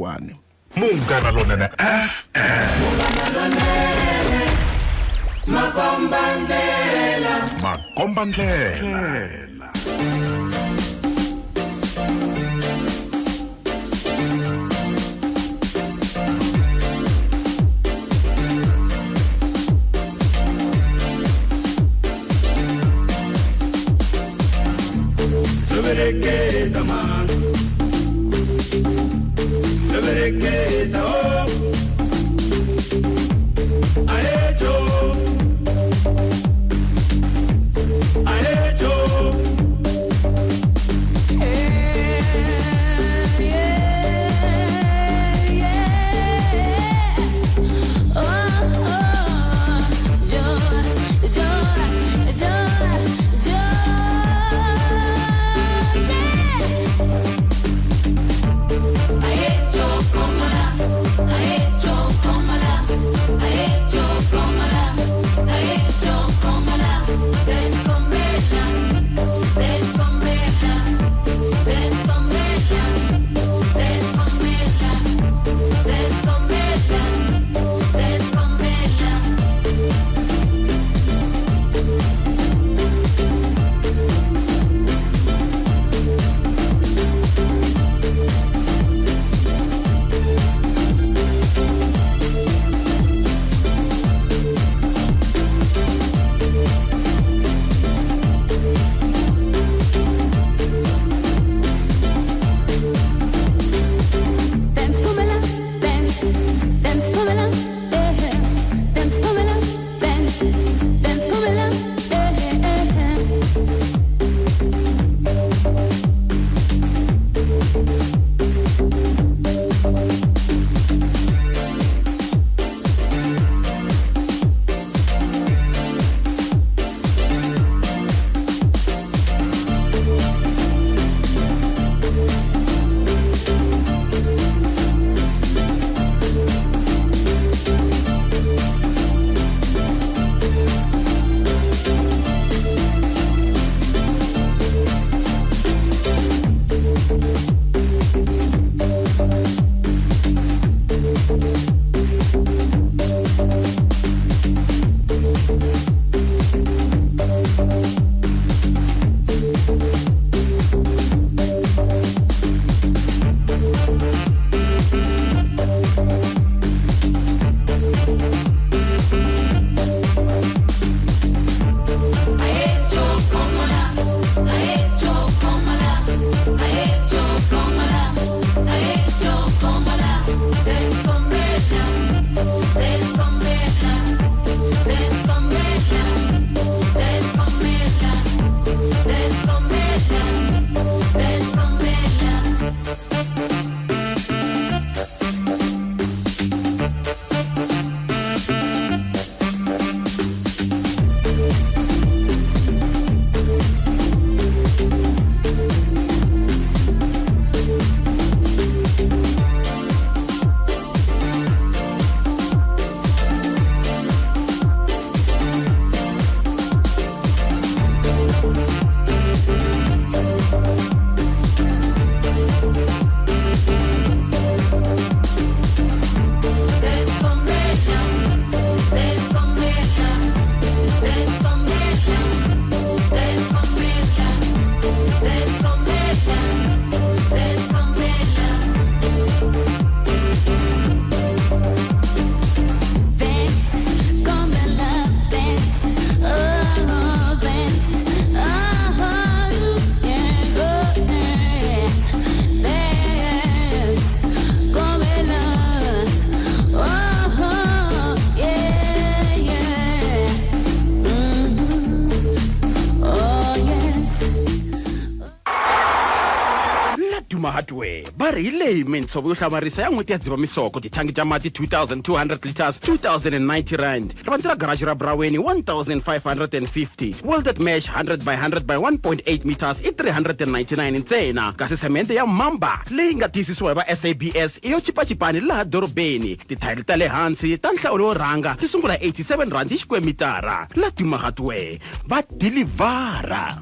leyiwani. Munghana Lonene FM. Makombandlela. Makombandlela. Hardware va ri hi leyi mintshovo yo hlamarisa ya n'hweti ya Dzivamisoko. Tithangi ta mati 2200 liters, 2090 rand. Rivanti ra garaji ra Braweni, 1550. Welded mesh 100 by 100 by 1.8 meters i 399 ntsena. Kasi semente ya Mamba leyi nga tiyisisiwa hi va SABS i yo chipachipani laha dorobeni. Tithayili ta le hansi ta nhlawulo wo rhanga ti sungula 87 rand hi xikwemitara. La Duma Hardware va dilivhara.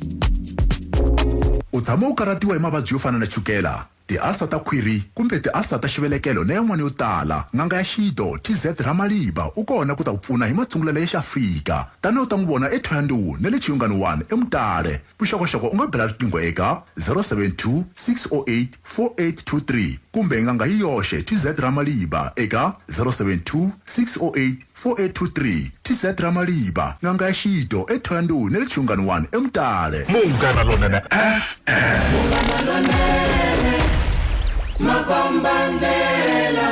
U tshama u karhatiwa hi mavabyi yo fana na chukela? Tialsa ta khwiri kumbe tialsa ta xivelekelo na yan'wana yo tala. N'anga ya xinto TZ Ramaliba u kona ku ta ku pfuna hi matshungulelo ya xiAfrika. Tana u ta n'wi vona eThohoyandou na le Chiyungani 1 eMutare. Vuxokoxoko u nga bela riqingho eka 072 608 4823 kumbe n'anga hi yoxe TZ Ramaliba eka 072 608 4823. TZ Ramaliba, n'anga ya xinto eThohoyandou na le Chiyungani 1 eMutare. Munghana Lonene FM. Makombandlela.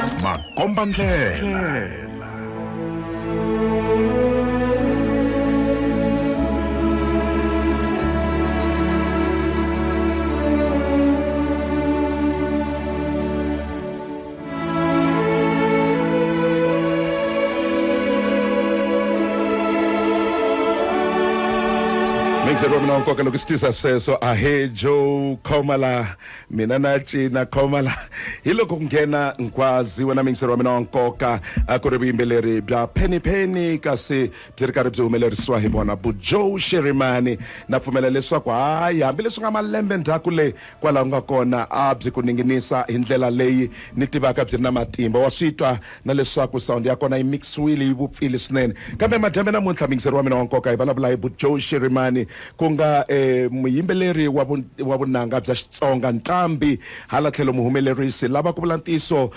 Mixer wa mina wa nkoka loko swi tisa sweswo ahe joe khoma la mina na cina khoma la hi loko ku nghena nghwazi wena mixer wa mina wa nkoka a ku ri vuyimbeleri bya penny penny kasi byi ri karhi byi humelerisiwa hi vona bu joe sherimani na pfumela leswaku hayi hambileswi nga malembe ndzhaku le kwalaho nga kona a byi ku ninginisa hi ndlela leyi ni tivaka byi ri na matimba wa swi twa na leswaku sound ya kona yi mixiwile yi vupfile swinene kambe madyambe namuntlha muyingiseri wa mina wa nkoka hi vulavula hi bu joe shirimani ku nga um muyimbeleri wa wa vunanga bya xitsonga nqambi hala tlhelo muhumelerisi lava ku vula ntiyiso um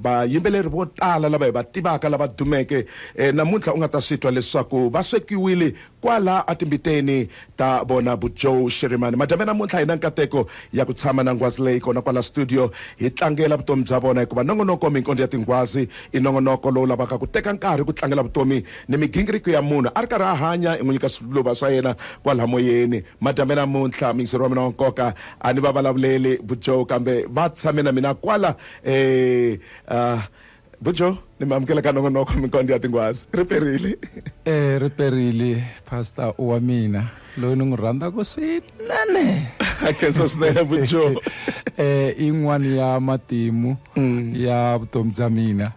vayimbeleri vo tala lava hi va tivaka lava dumeke um namuntlha u nga ta swi twa leswaku va swekiwile kwala atimbiteni ta vona bu Joe Shirimani. Madyambe namuntlha hi na nkateko ya ku tshama na nghwazi leyi kona kwala studio hi tlangela vutomi bya vona hikuva nongonoko Minkondo ya Tinghwazi i nongonoko lowu lavaka ku teka nkarhi ku tlangela vutomi ni migingiriko ya munhu a ri karhi a hanya hi n'wi nyika swiluva swa yena kwala moyeni. Madyambe namuntlha muyingiseri wa mina wa nkoka a ni va vulavuleli bu Joe kambe va tshame na mina kwala eh uh, Bujo ni mi amukela ka nongonoko minkondo ya tinghwazi ri perile. Eh ri perile pastor wa mina loyi ni n'wi rhandzaka swinene. A khensa swinene Bujo. Eh yin'wana ya matimu ya vutomi bya mina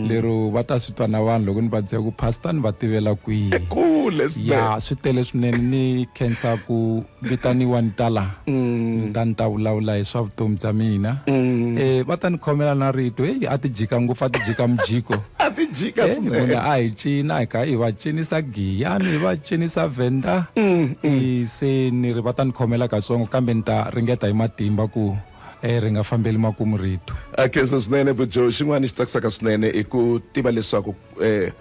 lero va ta swi twa na vanhu loko ni va byela ku pastor ni va tivela kwihi. Kule swinene. Ya swi tele swinene ni khensa ku vitaniwa ni ta la ni ta ni ta vulavula hi swa vutomi bya mina eh va ta ni khomela na rito heyi a ti jika ngopfu a ti jika mujiko a ti jika Eh, munhu a hi cina hi kha hi va cinisa giyani hi va cinisa venda i se ni ri va ta ni khomela katsongo kambe ni ta ringeta hi matimba ku eh ri nga fambeli makumu rito a khensa swinene bujo xin'wana xi tsakisaka swinene i ku tiva leswaku eh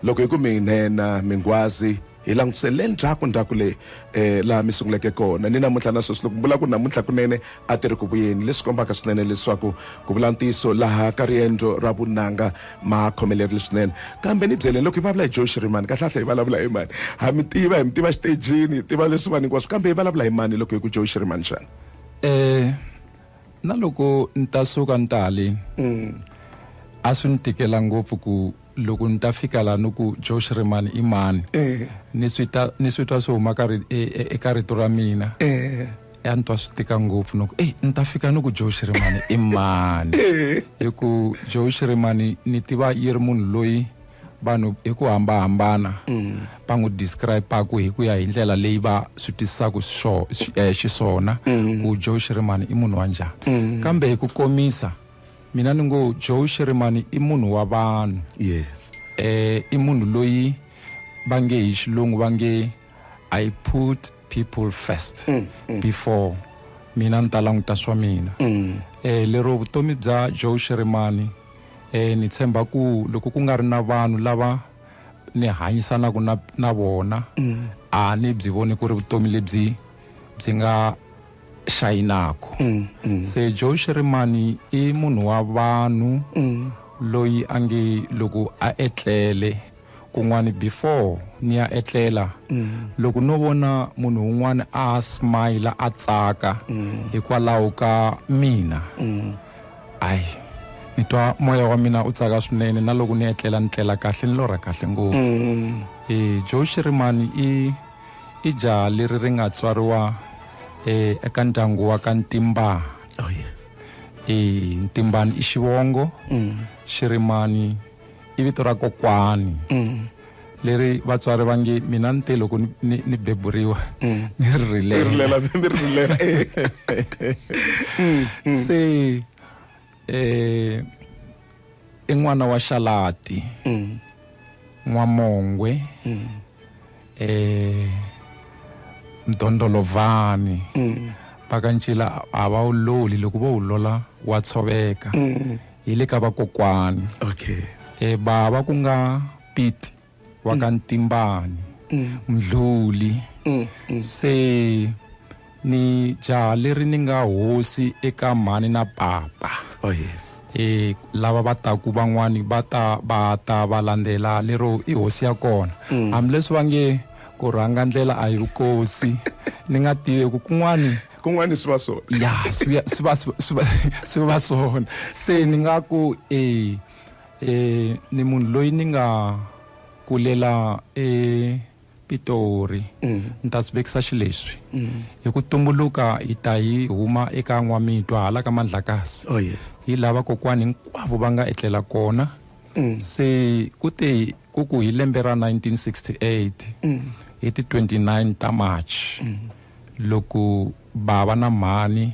loko hi ku minghena minghwazi hi langutise le ndzhaku ndzhaku le eh laha mi sunguleke kona ni namuntlha na sweswi loko vula ku namuntlha kunene a ti ri ku vuyeni leswi kombaka swinene leswaku ku vula ntiyiso laha ka riendzo ra vunanga ma khomelerile swinene kambe ni byeleni loko hi vulavula hi joe shirimani kahlekahle hi vulavula hi mani ha mi tiva hi mi tiva xitejini hi tiva leswin'wana hinkwaswo kambe hi vulavula hi mani loko hi ku joe shirimani xana eh na loko ni ta suka ni ta haleni a swi ni tikela ngopfu ku loko ni ta fika laha ni ku Joe Shirimani i mani eh. ni swi ta ni swi twa swi huma ka e, e, eka rito ra mina eh. ya ni twa swi tika ngopfu ni ku eyi ni ta fika ni ku Joe Shirimani i mani eh. hi ku Joe Shirimani ni tiva yi ri munhu loyi vanhu hi ku hambahambana va n'wi describe-aku hi ku ya hi ndlela leyi va swi twisisaka xiswona ku Joe Shirimani i munhu wa njhani kambe hi ku komisa mina ni ngo Joe Shirimani i munhu wa vanhu yes eh i munhu loyi va nge hi xilungu va nge I put people first mm, mm. before mina ni ta languta swa mina mm. eh lero vutomi bya Joe Shirimani eh ni tshemba ku loko ku nga ri na vanhu lava ni hanyisanaka na na vona mm. a ni byi voni ku ri vutomi lebyi byi nga xayinaku mm, mm. Se Joe Shirimani i munhu wa vanhu mm. loyi a nge loko a etlele kun'wani before ni ya etlela mm. loko no vona munhu un'wana a smile a tsaka mm. hikwalaho ka mina mm. ayi ni twa moya wa mina u tsaka swinene na loko ni etlela ni tlela kahle ni lorha kahle ngopfu mm. E Joe Shirimani i i jaha leri ri nga tswariwa eh, eka ndyangu wa ka Ntimbani. Oh, yes. Eh, Ntimbani i xivongo mm. Shirimani i vito ra kokwani mm. Leri vatswari va nge mina ni te loko ni beburiwa ni ri rilela. Rilela mi rilela. Se i n'wana wa Xalati. N'wamongwe. Mdondolovani. Va ka Ncila a va wu loli, loko vo wu lola wa tshoveka. Hi le ka vakokwani. Okay. Bava ku nga Pete wa ka Ntimbani. Mdluli. Se ni jaha leri ni nga hosi eka mhani na papa. Oh yes. Lava va taku van'wani va ta va ta va landzela lero i hosi ya kona. Hambileswi va nge ku rhanga ndlela a hi vukosi, ni nga tivi ku kun'wani kun'wani swi va swona. Ya, swi va swona. Se ni nga ku ni munhu loyi ni nga kulela Pitori. Ni ta swi vekisa xileswi. Hi ku tumbuluka hi ta hi huma eka N'wamitwa hala ka Mandlakazi. Oh yes. Hi lava kokwani hinkwavo va nga etlela kona. Se ku te ku ku hi lembe ra 1968 hi ti 29 ta March loko bava na mhani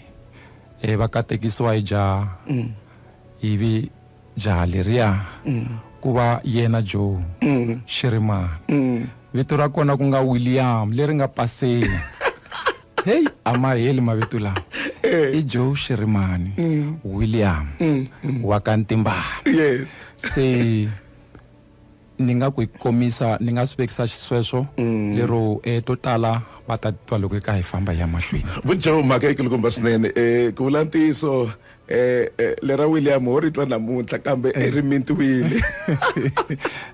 va katekisiwa hi jaha. Ivi jaha leriya ku va yena Joe Shirimani. Vito ra kona ku nga William leri nga paseni. Hey, a ma heli mavito lawa. I Joe Shirimani William wa ka Ntimbani. Yes. Se ni nga ku komisa, ni nga swi vekisa xisweswo lero to tala va ta twa loko hi ka hi famba hi ya mahlweni. Vu Joe mhaka yi kulukumba swinene. Ku vula ntiyiso lera William ho ri twa namuntlha kambe ri mintiwile.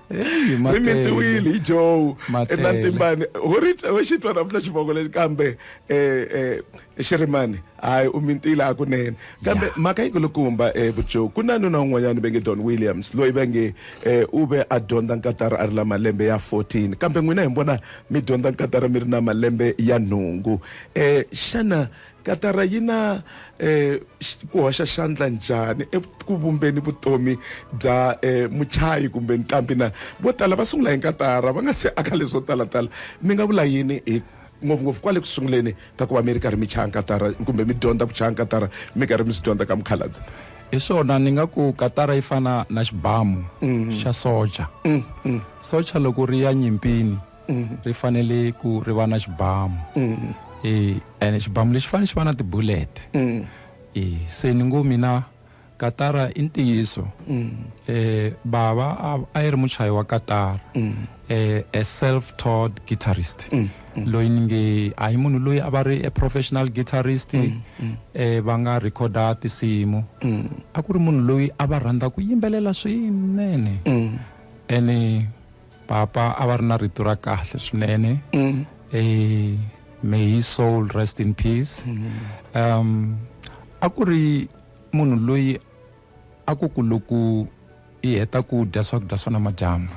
Ri mintiwile hi Joe. Na Ntimbani ho ri ho xi twa namuntlha xivongo lexi kambe Shirimani hayi u mintile hakunene. Kambe mhaka yi kulukumba vu Joe ku na nuna un'wanyana va nge Don Williams loyi va nge u ve a dyondza nkatara a ri na malembe ya 14 kambe n'wina hi vona mi dyondza nkatara mi ri na malembe ya 8. Xana katara yi na ku hoxa xandla njhani eku vumbeni vutomi bya muchayi kumbe nqambi na vo tala va sungula hi nkatara va nga se aka leswo talatala mi nga vula yini hi ngopfungopfu kwale ku sunguleni ka ku va mi ri karhi mi chaya nkatara kumbe mi dyondza ku chaya nkatara mi karhi mi swi dyondza ka mukhalabye? Hi swona ni nga ku katara yi fana na xibamu xa socha. Socha loko ri ya nyimpini ri fanele ku ri va na xibamu. Ene xibamu lexi fanele xi va na ti-bullet. Se ni ngo mina katara i ntiyiso. Bava a yi ri muchayi wa katara. A self-taught guitarist. Loyi ni nge a hi munhu loyi a va ri a professional guitarist. Va nga recorda tinsimu. A ku ri munhu loyi a va rhandza ku yimbelela swinene. Ene papa a va ri na rito ra kahle swinene. May his soul rest in peace. A ku ri munhu loyi a ku ku loko hi heta ku dya swakudya swa namadyambu.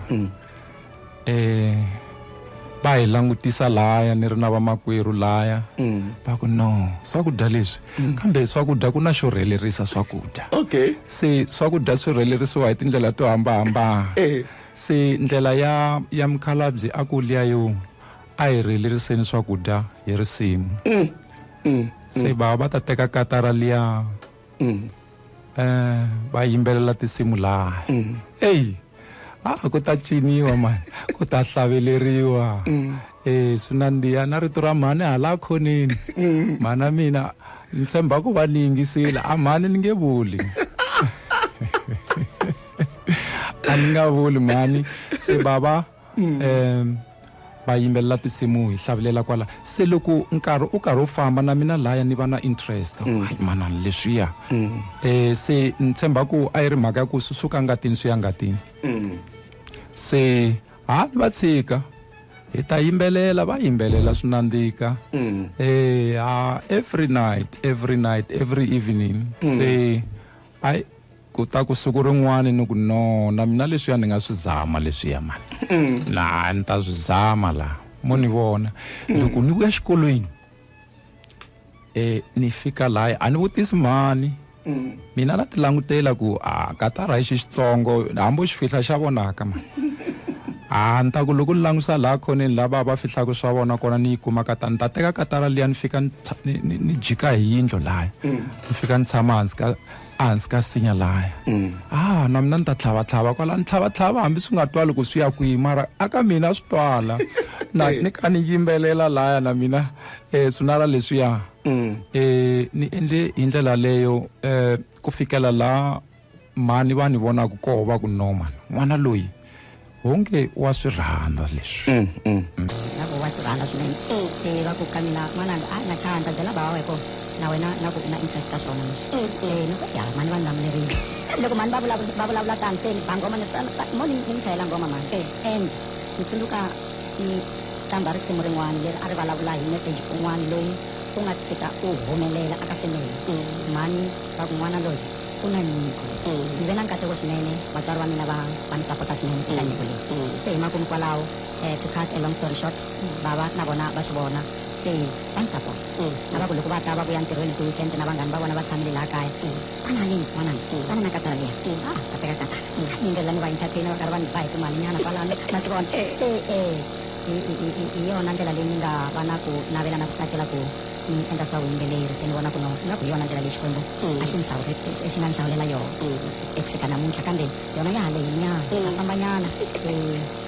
Va hi langutisa laya ni ri na vamakwerhu laya. Va ku no, swakudya leswi. Kambe swakudya ku na xo rhelerisa swakudya. Okay. Se swakudya swi rhelerisiwa hi tindlela to hambahambana. Se ndlela ya mukhalabye a ku liya yo a hi rheleriseni swakudya hi risimu. Se bava va ta teka katara liya. Va yimbelela tinsimu laha. Ey, ku ta ciniwa man, ku ta hlaveleriwa. Swi nandziha na rito ra mhani hala khoneni. Mhana mina ni tshemba ku va ni yingisile, a mhani ni nge vuli. A ni nga vuli mhani. Se bava va yimbelela tinsimu hi hlavelela kwala. Se loko nkarhi u karhi u famba na mina laya ni va na interest. Hayi manana leswiya. Se ni tshemba ku a yi ri mhaka ya ku swi suka ngatini swi ya ngatini. Se ha ni va tshika hi ta yimbelela, va yimbelela swi nandzika. Every night, every night, every evening. Se ai ku ta ku siku rin'wani ni ku no, na mina leswiya ni nga swi zama leswiya mani. Na ni ta swi zama la. Mo ni vona. Loko ni vuya xikolweni, ni fika laya, a ni vutisi mhani. Mina na ti langutela ku, katara hi xitsongo, hambi u xi fihla xa vonaka mani. A ni ta ku loko ni langusa laha khoneni laha va va fihlaka swa vona kona ni yi kuma katara ni ta teka katara liya ni fika ni jika hi yindlu laya ni fika ni tshama hansi ka ehansi ka sinya laya a na mina ni ta tlhavatlhava kwala ni tlhavatlhava hambi swi nga twali ku swi ya kwihi mara aka mina swi twala na ni kha ni yimbelela laya na mina swinara leswiya ni endle hi ndlela leyo ku fikela laha mhani va ni vonaka koho va ku no mani n'wana loyi onge wa swi rhandza leswi Na ku wa swi rhandza swinene se va ku ka mina n'wananga a na chanda byela bava weko na wena na ku na interest ka swona leswi ni ku ya mhani va ni lamulerile se loko mhani va va vulavula tani se ni ba ngoma ni mo ni ni chayela ngoma mhani and ni tsundzuka ni qambha risimu rin'wana leri a ri vulavula hi message un'wana loyi u nga tshika u humelela aka family mhani va ku n'wana loyi u na nyiko ni ve na nkateko swinene vatswari va mina va va ni sapota swinene eka nyiko leyi se hi makumu kwalaho to cut a long story short bava na vona va swi vona se va ni sapota na va ku loko va ta va vuya ntirhweni ti-weekend na vanghani va vona va tshamile laha kaya tana haleni n'wananga tana na katara liya a ta teka katara a ni yimbelela ni va entertain va karhi va ni ba hi timali nyana kwalano na swi vona se hi yona ndlela leyi ni nga va na ku navela na ku tsakela ku ni endla swa vuyimbeleri se ni vona ku no nga ku hi yona ndlela leyi Xikwembu a xi ni xi nga ni hlawulela yona eku fika namuntlha kambe yona ya ha lehile nyana ya fambanyana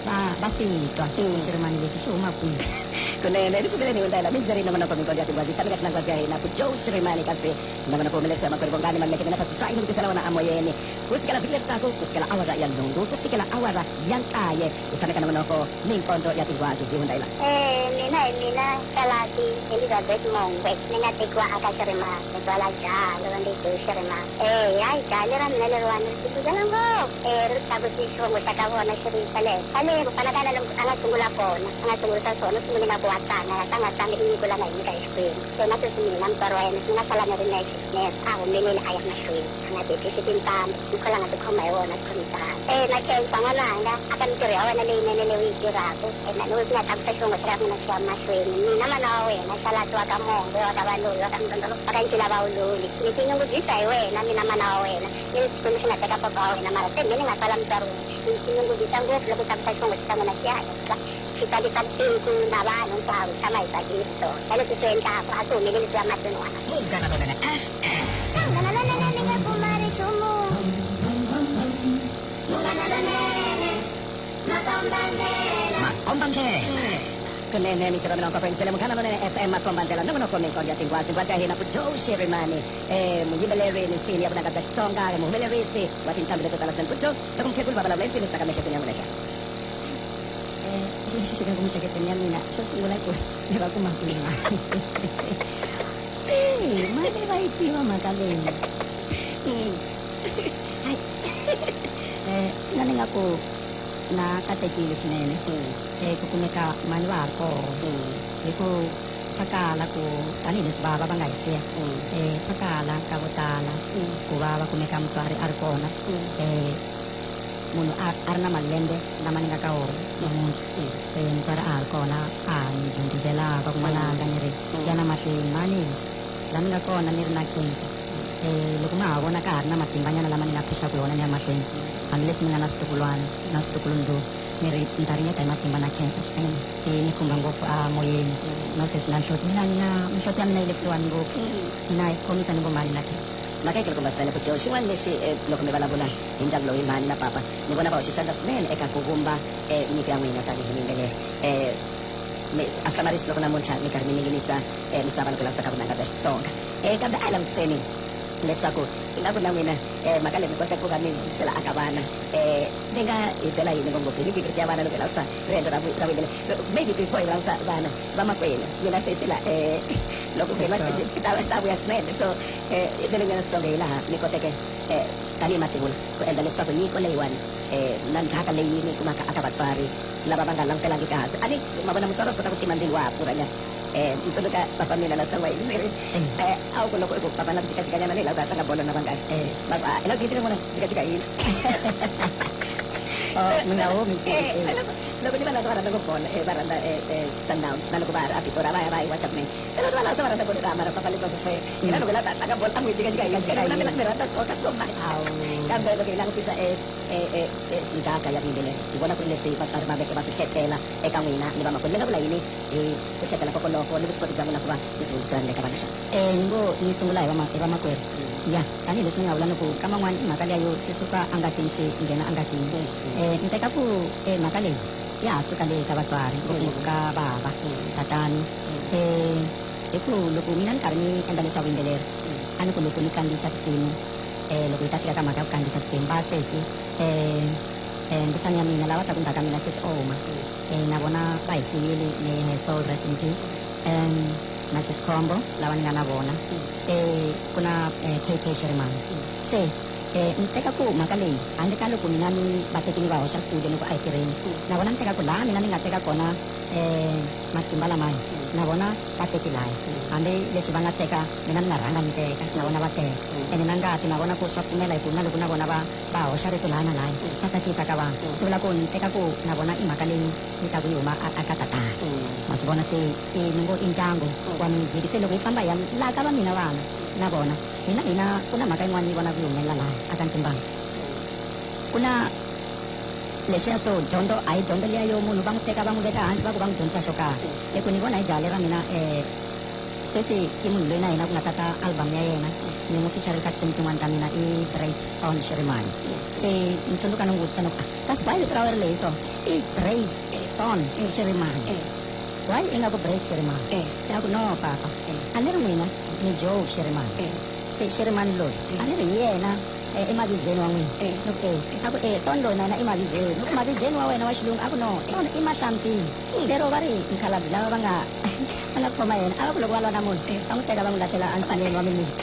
va va swi twa xirimani lexi xi huma kwihi kunene ni pfumeleni hundza la mindzeri nongonoko minkondzo ya tingwazi tshame kahle na ngwazi ya hina ku Joe Shirimani kasi nongonoko humelerisa makwerhu Bongani Maluleke mina Pasiswa ini ku tisela wona amoyeni ku fikela vhiki leri taka ku fikela awara ya nhungu ku fikela awara ya nkaye hi tshame ka nongonoko minkondzo ya tingwazi hi hundza Mina hi mina Salati Elizabeth Mongwe ni nga tekiwa aka Shirimani ni twala jaha loko ndi Joe Shirimani hayi jaha lera mina leriwani ri tituzela ngopfu ri tlakusi xivongo xa ka vona xi ri yisa le henhla le ku fana ka na lomu a nga sungula kona a nga sungurisa swona u sungule na ku wa tlanga a tlanga tlanga i nyiko la nga hi nyika hi Xikwembu se na sweswi mina mutswari wa yena ni nga sala ni ri nexe nene a humeleli a ya mahlweni a nga debyisi tintambu mukhu la nga tikhoma hi wona tikhomisana na khensa n'wananga aka mintirho ya wena leyinene leyi u yi tirhaka na ni nga tlakusa xivongo xa ka n'wina xi ya mahlweni mina mana wa wena Salati wa ka Mongwe wa ka Valoyi wa ka Mdondolo wa ka Ncila Vawululi ni tinyungubyisa hi wena mina mana wa wena ni Xikwembu xi nga teka papa wa wena mara se me ni nga sala mutswari wena ni tinyungubyisa ngopfu loko tlakusa xivongo xa n'wina xi ya henhla xi tsakisa tiko na vanhu hinkwavo tshama hi tsakile swona na leswi swi endlaka a swi humeleli swi ya mahlweni n'wana Munghana Lonene FM. Munghana Lonene ni nge pfumali nchumu Munghana Lonene makombandlela makombandlela kunene mintirho mina nkoka yingisele Munghana Lonene FM makombandlela nongonoko minkondzo ya tingwazi ngwazi ya hina ku Joe Shirimani muyimbeleri ni nsini ya vunanga bya Xitsonga muhumelerisi wa tinqambi leto tala swinene ku Joe loko mukhegulu va vulavula entsini swi ta ka miehleketweni ya n'wina xana Lexi fikaka miehleketweni ya mina xo sungula ku ni va kuma kwihi mali mali va yi tiva mhaka leyi hayi na ni nga ku na katekile swinene ku kumeka mali va ha ri koho hi ku swa kala ku tanihileswi bava va nga hi siya swa kala ka vo tala ku va va kumeka mutswari a ri kona munhu a ri na malembe lama ni nga ka wona namuntlha mutswari a ha ri kona a ha ni dyondziselaka ku n'wananga ni ri yana mahlweni mani la ni nga kona ni ri na cancer loko ma ha vona ka ha ri na matimbanyana lama ni nga phuxaka yona ni ya mahlweni hambileswi ni nga na switukulwana na switukulundzu ni ri ni ta ringeta hi matimba na cancer swinene swi ni khumba ngopfu a moyeni na sweswi na nhloti mina ni na mihloti ya mina yi le kusuhani ngopfu na yi khomisa ni ngo mhani na cancer mhaka yi kulukumba swinene ku Joe xin'wana lexi loko mi vulavula hi ndyangu lowu hi mhani na papa ni vona va hoxe xandla swinene eka ku vumba nyiko ya n'wina tanihi muyimbeleri a swi hlamarisi loko namuntlha mi karhi mi ninginisa misava loko langutisa ka vunanga bya Xitsonga kambe a hi langutiseni leswaku ingaku na n'wina mhaka leyi mi kota ku va mi hundzisela aka vana mi nga hi byela yini ngopfungopfu hi migingiriko ya vana loko hi langutisa riendzo ra vuyimbeleri maybe before hi langutisa vana vamakwenu mina sesi la loko se ta ta vuya swinene so ndlela Xitsonga hi laha mi koteke tanihi mativula ku endla leswaku nyiko leyiwani na ndzhaka leyi mi kumaka aka vatswari lava va nga langutelangiki hansi a ni ma vona mutswari wa swi kota ku tima ndzilo wa ha pfurha nyana tsundzuka papa mina na swi ta n'wa yingiseri a wu ku loko i ku papa na ku jikajikanyana ni hi lava ku ya tlanga bolo na vanghani va ku i lava ku jikajika n'wana jikajika yini Mi nga humi. Loko ni va lava va rhandza ku bolo, va rhandza Sundowns, na loko va ha ri a Pitori a va ya va yi wacha kunene. Se loko va lava se va rhandza bolo mara papa leswaku fe hina loko la tlanga bolo a n'wi jikajika hi jika na mina mi rhandza soka so much. Kambe loko hi langutisa ndzhaka ya vuyimbeleri, hi vona ku ri leswi vatswari va veke va swi hletela eka n'wina ni vamakwenu. Mi nga vula yini hi ku hletela kokoloko ni vuswikoti bya n'wina ku va mi swi hundzisela ni le ka vana xana? Ni ngo ni sungula hi hi vamakwerhu. Ya, tanihileswi ni nga vula ni ku ka man'wani i mhaka liya yo swi suka engatini swi nghena engatini. Ni teka ku mhaka leyi ya ha suka le ka vatswari, ngopfungopfu ka bava, tatani. Hi ku loko mina ni karhi ni endla leswa vuyimbeleri, a ni ku loko ni kandziyisa tinsimu, loko hi ta fika ka mhaka ya ku kandziyisa tinsimu, va sesi mbisani ya mina lava taku ndzhaku ka mina sesi Oma, na vona va hi siyile, may her soul rest in peace. Na sesi Khombo lava ni nga na vona, ku na KK Shirimani. Se ni teka ku mhaka leyi handle ka loko mina ni va teki ni va hoxa studio ni ku a hi tirheni, na vona ni teka ku laha mina ni nga teka kona matimba lamaya, na vona va teki laya. Hambi leswi va nga teka mina ni nga rhanga ni teka, na vona va teka. Ene na ngati na vona ku swa pfumela hi ku na loko na vona va hoxa rito laha na lahaya swa tsakisa ka vanhu. Swi vula ku ni teka ku na vona i mhaka leyi yi taku yi huma a ka tatana. Ma swi vona se i ni ngo i ndyangu wa music. Se loko hi famba hi ya laha ka va mina vana na vona hina ku na mhaka yin'wana ni vonaka yi humelela laha aka ntlimbano. Ku na leswiya swo dyondzo a hi dyondzo liya yo munhu va n'wi teka va n'wi veka hansi va ku va n'wi dyondzisa xo karhi. Hi ku ni vona hi jaha leri ra mina, sweswi i munhu loyi na yena ku nga tata album ya yena ni n'wi feature ka tinsimu tin'wana ta mina, i Brace on Shirimani. Se ni tsundzuka ni n'wi vutisa ni ku, kasi why vito ra wena ri lehi so? I Brace on Shirimani. Why ingaku Brace Shirimani? Se a ku no papa, a ni ri n'wina ni Joe Shirimani. Se Shirimani loyi a ni ri hi yena i mavizeni wa n'wina? Ni ku e. A ku e, Ton loyi na yena i mavizeni. Ni ku mavizeni wa wena wa xilungu? A ku no, Ton i Mahlampini. Lero va ri mukhalabye lava va nga khoma yena, a va ku loko va lwa na munhu va n'wi teka va n'wi lahlela ensinyeni wa mimiti.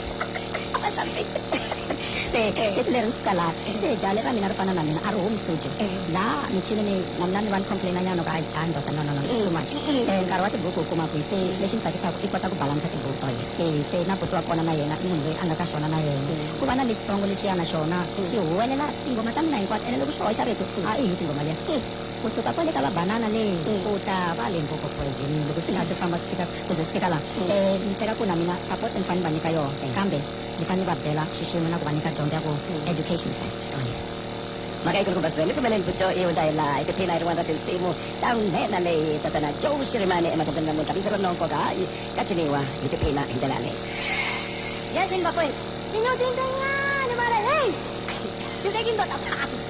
Se rito leri ri suka laha. Se jaha leri ra mina ri fana na mina, a ri humi studio laha michini ni na mina ni va ni complaina nyana ku hayi ndoda, no no no, it's too much. Nkarhi wa tibuku u kuma kwihi? Se lexi ni tsakisaka i kota ku balansa tibuku. Se na buti wa kona na yena i munhu loyi a nga ka xona na yena. Ku va na lexitsongo lexiya na xona xi huwelela tinghoma ta mina hinkwato, ene loko xi hoxa rito a i hi tinghoma liya kusuka kwale ka va banana le ku ta va Limpopo Poison, loko swi nga swi famba swi fika ku ze swi fika laha. Ni teka ku na mina support ni fanele ni va nyika yona, kambe ni fanele ni va byela xiximo na ku va nyika dyondzo ya ku education first. Mhaka yi kulukumba swinene. Ni pfumeleni buto yi hundza hi laha hi tiphina hi rin'wana ra tinsimu ta nhenha leyi tatana Joe Shirimani emadyambyini namuntlha. Vito ra mina wa nkoka hayi ka ciniwa hi tiphina hi ndlela yaleyo. Yazini bafowethu, tinyosi into encane mara hey, sibeka indoda phansi.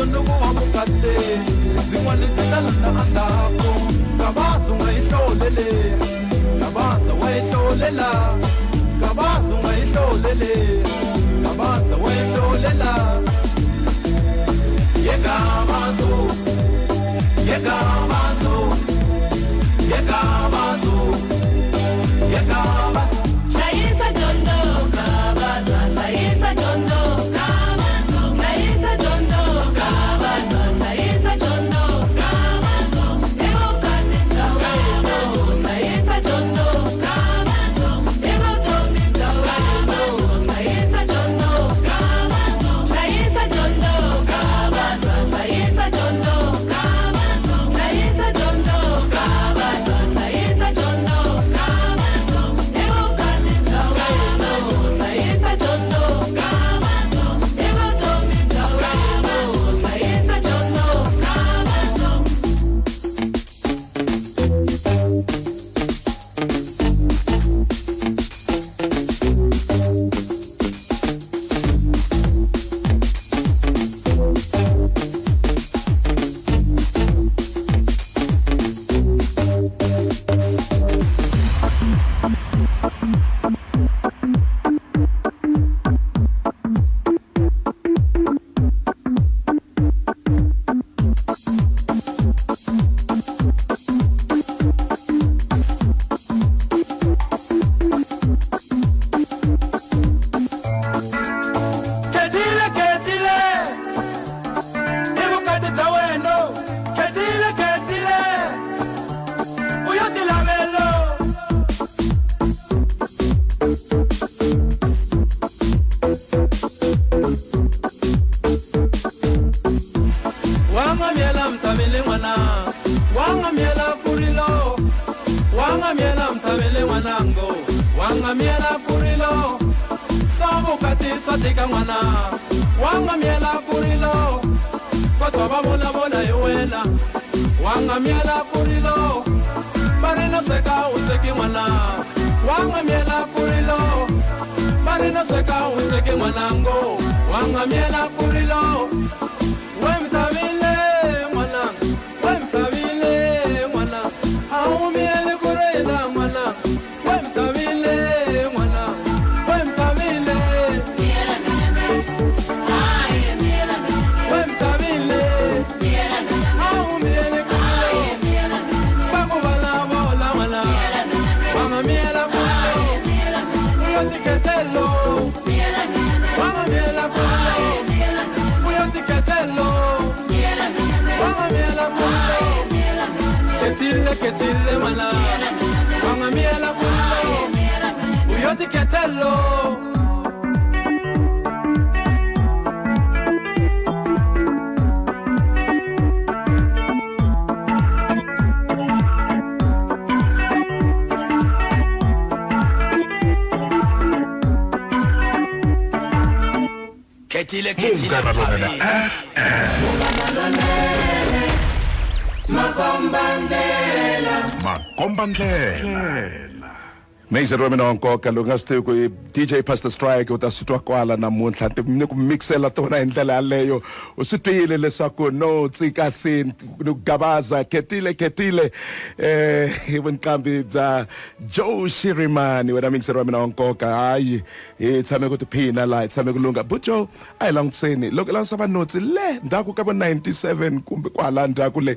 Ntsundzuko wa vukati byin'wana byi ta landza endzhaku. Gavaza u nga yi hlolele, Gavaza wa yi hlolela, Gavaza u nga yi hlolele, Gavaza wa yi hlolela. Ye Gavazo, ye Gavazo, ye Gavazo, ye Gavazo. Hlayisa dyondzo, Gavaza, hlayisa dyondzo, Gavazo, hlayisa dyondzo, Gavaza, hlayisa dyondzo, Gavazo, evukati bya wena, hlayisa dyondzo, Gavazo, evutomi bya wena, hlayisa dyondzo, Gavazo, hlayisa dyondzo, Gavaza, hlayisa dyondzo, Gavazo, hlayisa dyondzo, Gavaza, hlayisa dyondzo, Gavazo, evukati bya wena, hlayisa dyondzo, Gavazo, evutomi bya wena, hlayisa dyondzo, Gavazo. Khetsile, khetsile, i vukati bya wena. Khetsile, khetsile, u yo tilavelo. Wa nga miela mtavele n'wana, wa nga miela kurilo, wa nga miela mtavele n'wanango, wa nga miela kurilo. Swa vukati swa tika n'wana, wa nga miela kurilo, kodwa va vulavula hi wena. Wa nga miela kurilo, va ri no sweka u sweki n'wana, wa nga miela kurilo, va ri no sweka u sweki n'wanango, wa nga miela kurilo. We mtavile n'wana, we mtavile n'wana, a wu mieli ku rila n'wana, we mtavile n'wana, we mtavile. We mtavile, a wu mieli ku rila, va ku vulavula n'wana, wa nga miela ku rila, u yo tiketelo, wa nga miela ku rila, u yo tiketelo, wa nga miela ku rila. Khetsile, khetsile n'wana, wa nga miela ku rila, u yo tiketelo. Khethile, khethile, Munghana Lonene Thabile. FM. Makombandlela. Major wa mina wa nkoka lowu nga swi tivi ku i DJ Pastor Strike u ta swi twa kwala namuntlha ni ku mixela tona hi ndlela yaleyo. U swi twile leswaku no tsika sin ni ku gabaza khetile, khetile, hi vunqambi bya Joe Shirimani. Wena mixer wa mina wa nkoka, hayi hi tshame ku tiphina laha, hi tshame ku lungha. But Joe, a hi langutiseni loko hi langutisa vanotsi le ndzhaku ka vo 97 kumbe kwala ndzhaku le,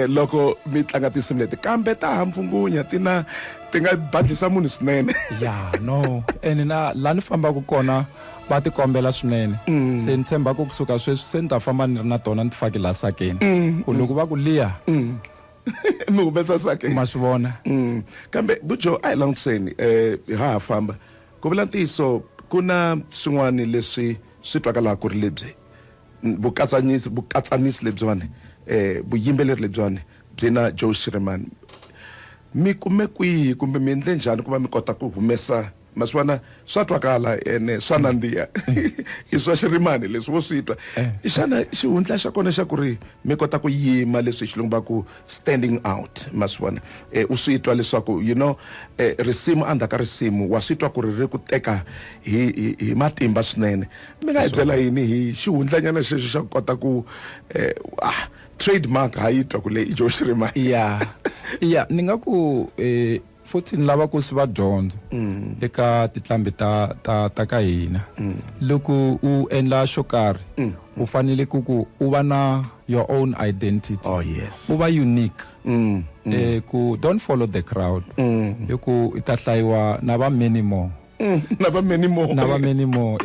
loko mi tlanga tinsimu leti kambe ta ha mpfungunya ti na ti nga badlisa munhu swinene. Ya, no, ene na laha ni fambaka kona va ti kombela swinene. Se ni tshemba ku kusuka sweswi se ni ta famba ni ri na tona ni ti faki laha sakeni. Ku loko va ku liya, Mi humesa sakeni. Ma swi vona. Kambe Bujo, a hi langutiseni, ha ha famba. Ku vula ntiyiso, ku na swin'wana leswi swi twakalaka ku ri lebyi vukatsanisi lebyiwani, vuyimbeleri lebyiwani byi na Joe Shirimani. Mi kume kwihi kumbe mi endle njhani ku va mi kota ku humesa Ma swi vona, swa twakala ene swa nandziha, i swa Xirimani leswi wo swi twa. Xana xihundla xa kona xa ku ri mi kota ku yima, leswi hi xilungu va ku standing out, ma swi vona, u swi twa leswaku risimu endzhaku ka risimu wa swi twa ku ri ri ku teka hi matimba swinene, mi nga hi byela yini hi xihundlanyana xexo xa ku kota ku trademark ha yi twa ku leyi i Joe Xirimani? Ya, ni nga ku futhi ni lava ku swi va dyondzo eka titlambi ta ka hina. Loko u endla xo karhi, u fanele ku u va na your own identity. Oh yes. U va unique. Ku don't follow the crowd. Hi ku i ta hlayiwa na va many more. Na va many more. Na va many more.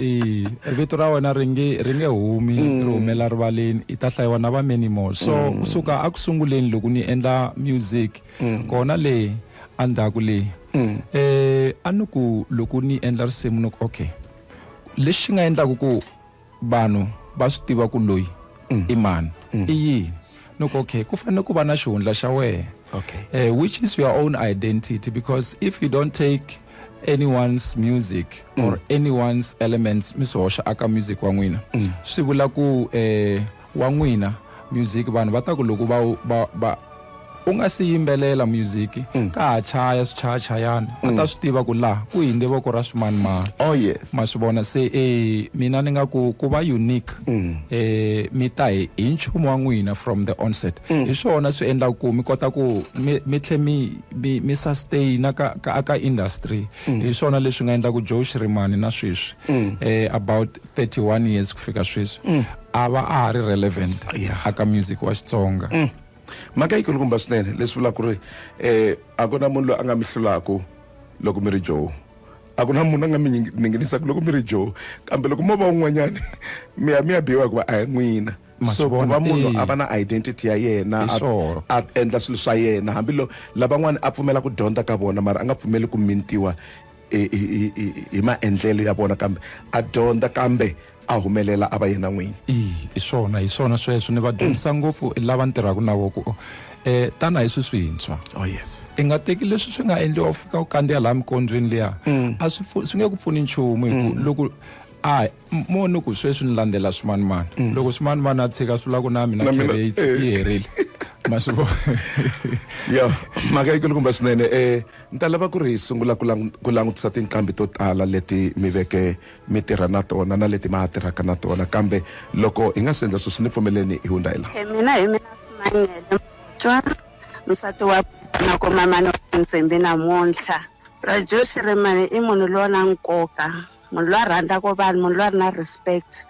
Vito ra wena ri nge humi, ri humela rivaleni, i ta hlayiwa na va many more. So kusuka a ku sunguleni loko ni endla music, kona le endzhaku le, a ni ku loko ni endla risimu ni ku okay, lexi nga endlaku ku vanhu va swi tiva ku loyi i mani i yini, ni ku okay, ku fanele ku va na xihundla xa wena, which is your own identity, because if you don't take anyone's music or anyone's elements mi swi hoxa aka music wa n'wina, swi vula ku wa n'wina music vanhu va ta ku loko va u nga si yimbelela music, ka ha chaya swichayachayani, va ta swi tiva ku laha ku hinde voko ra swimanimani. Oh yes. Ma swi vona? Se mina ni nga ku ku va unique, mi ta hi nchumu wa n'wina from the onset, hi swona swi endlaku ku mi kota ku mi tlhe mi sustain ka industry. Hi swona leswi nga endla ku Joe Shirimani na sweswi, about 31 years ku fika sweswi, a va a ha ri relevant aka music wa Xitsonga. Mhaka yi kulukumba swinene, leswi vulaka ku ri a ku na munhu loyi a nga mi hlulaku loko mi ri Joe, a ku na munhu a nga mi ninginisaka loko mi ri Joe, kambe loko mo va un'wanyani mi ya mi ya biwa hikuva a hi n'wina. Ma So swi ku vona, va munhu a va na identity ya yena, Hi swona. a endla swilo swa yena, hambi lavan'wani a pfumela ku dyondza ka vona, mara a nga pfumeli ku mintiwa hi maendlelo ya vona, kambe a dyondza, kambe a humelela a va yena n'wini. I swona, hi swona sweswo. Ni va dyondzisa ngopfu lava ni tirhaka na vo ku tana hi swi swintshwa. Oh yes. I nga teki leswi swi nga endliwa, u fika u kandziya laha mikondzweni liya, a swi nge ku pfuni nchumu, hi ku loko a mo ni ku sweswi ni landzela swimanimani, loko swimanimani a tshika, swi vula ku na mina Na mina, career yi herile, ma swi vona? Ya, mhaka yi kulukumba swinene. Ni ta lava ku ri hi sungula ku langutisa tinqambi to tala leti mi veke mi tirha na tona na leti ma ha tirhaka na tona, kambe loko hi nga si endla sweswi, ni pfumeleni hi hundza hi laha. Mina hi mina Simangele twa nsati wa na ku mamani wa Ntsembi. Namuntlha Rajo Shirimani i munhu lowa na nkoka, munhu loyi a rhandzaka vanhu, munhu loyi a ri na respect.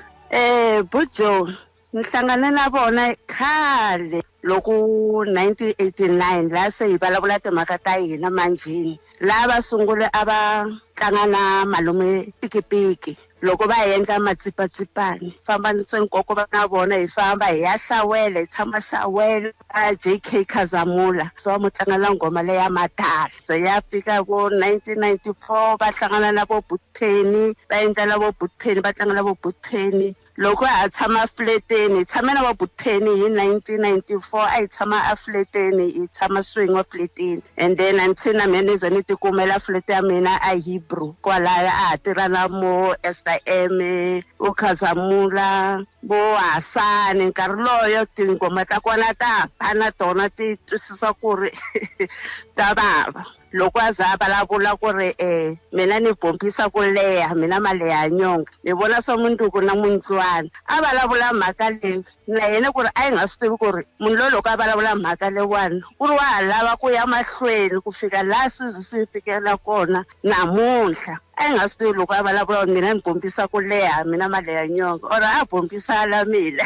Bujo ni hlangane na vona khale loko 1989, laha se hi vulavula timhaka ta hina manjheni, laha va sungule a va tlanga na malume Pikipiki loko va endla Matsipatsipani. Famba ntsena nkoko va na vona, hi famba hi ya Xawela, hi tshama Xawela a JK Khazamula, so va mu tlangela nghoma leya madala. Se ya fika vo 1994, va hlangana na vo Butpenny, va endlela vo Butpenny, va tlangela vo Butpenny. Loko ha tshama fleteni, hi tshame na va Butpenny hi 1994, a hi tshama a fleteni, hi tshama swin'we fleteni, and then until na mina ni ze ni tikumela flat ya mina a Hebrew kwalaya. A ha tirha na mo Esther M, vo Khazamula, vo Hasani. Nkarhi loyo tinghoma ta kona ta hambana, tona ti twisisa ku ri ta vava. Loko a za a vulavula ku ri mina ni bombisa ku leha, mina maleha nyonga, ni vona swa mundzuku na mundlwana, a vulavula mhaka leyi na yena ku ri a yi nga swi tivi ku ri munhu loyi loko a vulavula mhaka leyiwani ku ri wa ha lava ku ya mahlweni ku fika laha swi swi fikela kona namuntlha. A yi nga swi tivi loko a vulavula ku mina ni bombisa ku leha, mina maleha nyonga, or a bombisa la mina,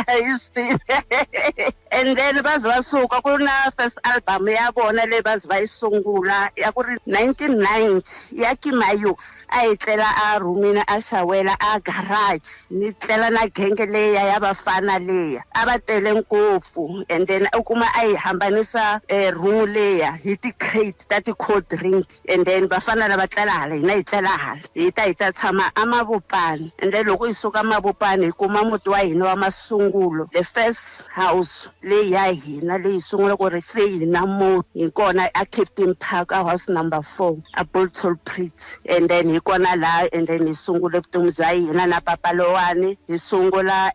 a yi swi tivi. And then va ze va suka ku na first album ya vona leyi va ze va yi sungula ya ku ri 1990 ya Kimayux. A yi tlela a rhumini a Xawela a garage, ni tlela na genge leya ya vafana leya a va tele ngopfu, and then u kuma a yi hambanisa room leya hi ti-crate ta ti-cold drink, and then vafana lava tlela hala, hina hi tlela hala, hi ta tshama amavupani. And then loko hi suka mavupani hi kuma muti wa hina wa masungulo, the first house. leyi ya hina leyi sungula ku ri se hi na munhu hi kona a Captain Park a house number 4 a Boltol Prit and then hi kona laha and then hi sungule vutomi bya hina na papa lowani hi sungula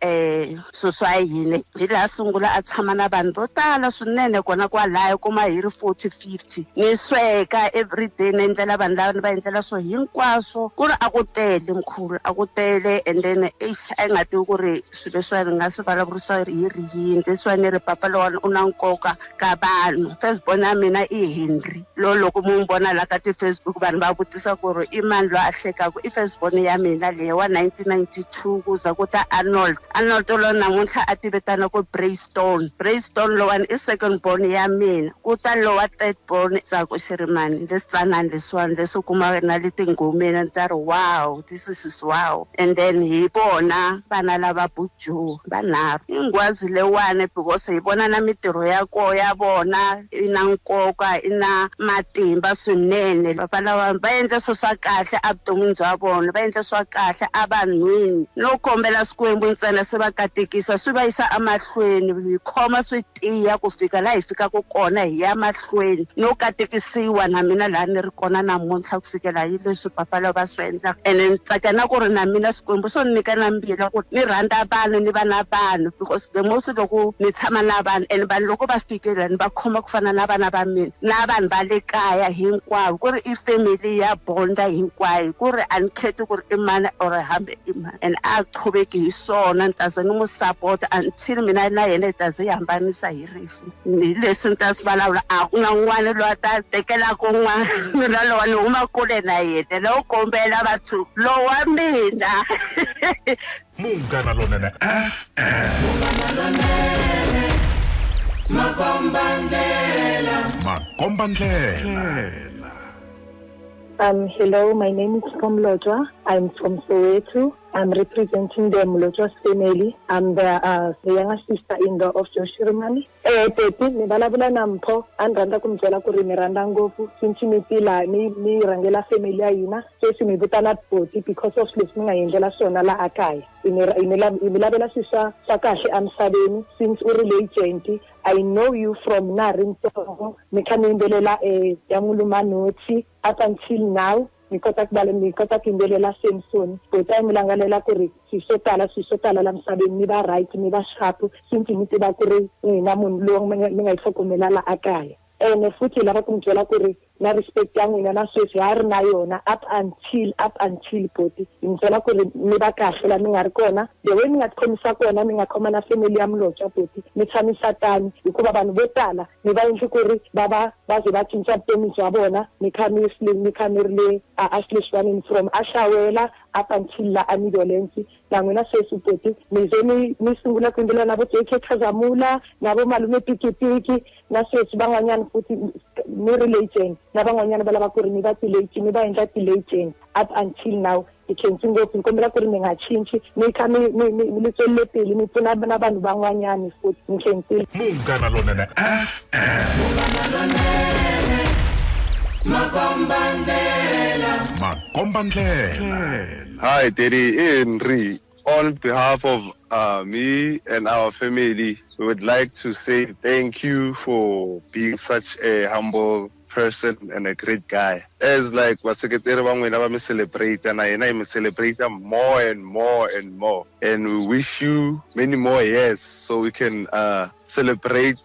swilo swa hina hi laha sungula a tshama na vanhu vo tala swinene kona kwalaya kuma hi ri 40 50 ni sweka everyday ni endlela vanhu lava ni va endlela swo hinkwaswo ku ri a ku tele mkhulu a ku tele and then eish a yi nga tivi ku ri swilo leswiwani ni nga swi vulavurisa hi ri yini leswiwani ni ri papa lowani u na nkoka ka vanhu first born ya mina i Henry lo loko mu n'wi vona la ka ti-Facebook vanhu va vutisa ku ri i mani loyi a hlekaka i first born ya mina leyi wa 1992 ku za ku ta Arnold Arnold loyi namuntlha a ti vitana ku Braystone Braystone lowani i second born ya mina ku ta lowa third born Ntsako Shirimani leswitsanana leswiwani leswi kuma na le tinghomeni ni ta ri wow this is wow and then hi vona vana lava buju vanharhu i nghwazi leyiwani because hi vona na mitirho ya koho ya vona i na nkoka i na matimba swinene papa lava va endla swilo swa kahle evuton'wini bya vona va endla swa kahle evanhwini no kombela Xikwembu ntsena swi va katekisa swi va yisa emahlweni hi khoma swi tiya ku fika laha hi fikaka kona hi ya mahlweni no katekisiwa na mina laha ni ri kona namuntlha ku fikela hi leswi papa lava va swi endlaka ene ni tsaka na ku ri na mina Xikwembu swo ni nyika na mbilu ku ni rhandza vanhu ni va na vanhu because the most loko ni tshama na vanhu and vanhu loko va fikile ni va khoma ku fana na vana va mina na vanhu va le kaya hinkwavo ku ri i family ya bonda hinkwayo ku ri a ni khethi ku ri i mani or hambi i mani and a qhubeki hi swona ni ta ze ni n'wi support until mina na yena hi ta ze hi hambanisa hi rifu hi leswi ni ta swi vulavula a ku na n'wana loyi a ta tekelaka n'wana mina lowa ni huma kule na yena lowo kombela vathu lowa mina. Munghana Lonene FM. Makombandlela. Makombandlela. Hello, my name is Mlotshwa. I'm from Soweto. I'm representing the Mlotshwa family. I'm the younger sister-in-law of Joe Shirimani. Teti, ni vulavula na Mpho, a ni rhandza ku mi byela ku ri mi rhandza ngopfu since mi tila mi rhangela family ya hina. Sweswi mi vitana Boti because of leswi mi nga endlela swona laha kaya. Hi mi lavela swilo swa kahle emisaveni since u ri legend. I know you from na ri ntsongo mi kha mi yimbelela ya N'wulumanotsi up until now. Mi kota ku mi kota ku yimbelela Samson. Boti a mi langalela ku ri swilo swo tala la misaveni mi va right mi va sharp since mi tiva ku ri n'wina munhu lowu mi nga yi tlhogomela la a kaya. Ene futhi hi lava ku mi byela ku ri na respect ya n'wina na sweswi ha ri na yona up until Boti. Hi mi byela ku ri mi va kahle la mi nga ri kona. The way mi nga tikhomisa kona mi nga khoma na family ya Mlotshwa Boti mi tshamisa tani hikuva vanhu vo tala mi va endli ku ri va va va ze va cinca vutomi bya vona mi kha mi mi kha mi ri le a xileswiwanini from a Shawela up until la a Midolentsi. Na n'wina sweswi Boti mi ze mi sungula ku yimbelela na vo JK Khazamula na vo Malume Pikipiki na sweswi van'wanyana futhi mi ri legend na van'wanyana va lava ku ri mi va ti-legend mi va endla ti-legend up until now. Hi khensi ngopfu ni kombela ku ri mi nga cinci mi kha mi mi mi mi tswelele pele mi pfuna na vanhu van'wanyana futhi ni khensile. Munghana Lonene FM. Makombandlela. Makombandlela. Hi Daddy Henry. On behalf of me and our family, we would like to say thank you for being such a humble person and a great guy. As like vaseketeri va n'wina va mi celebrate na yena hi mi celebrate more and more and more. And we wish you many more years so we can celebrate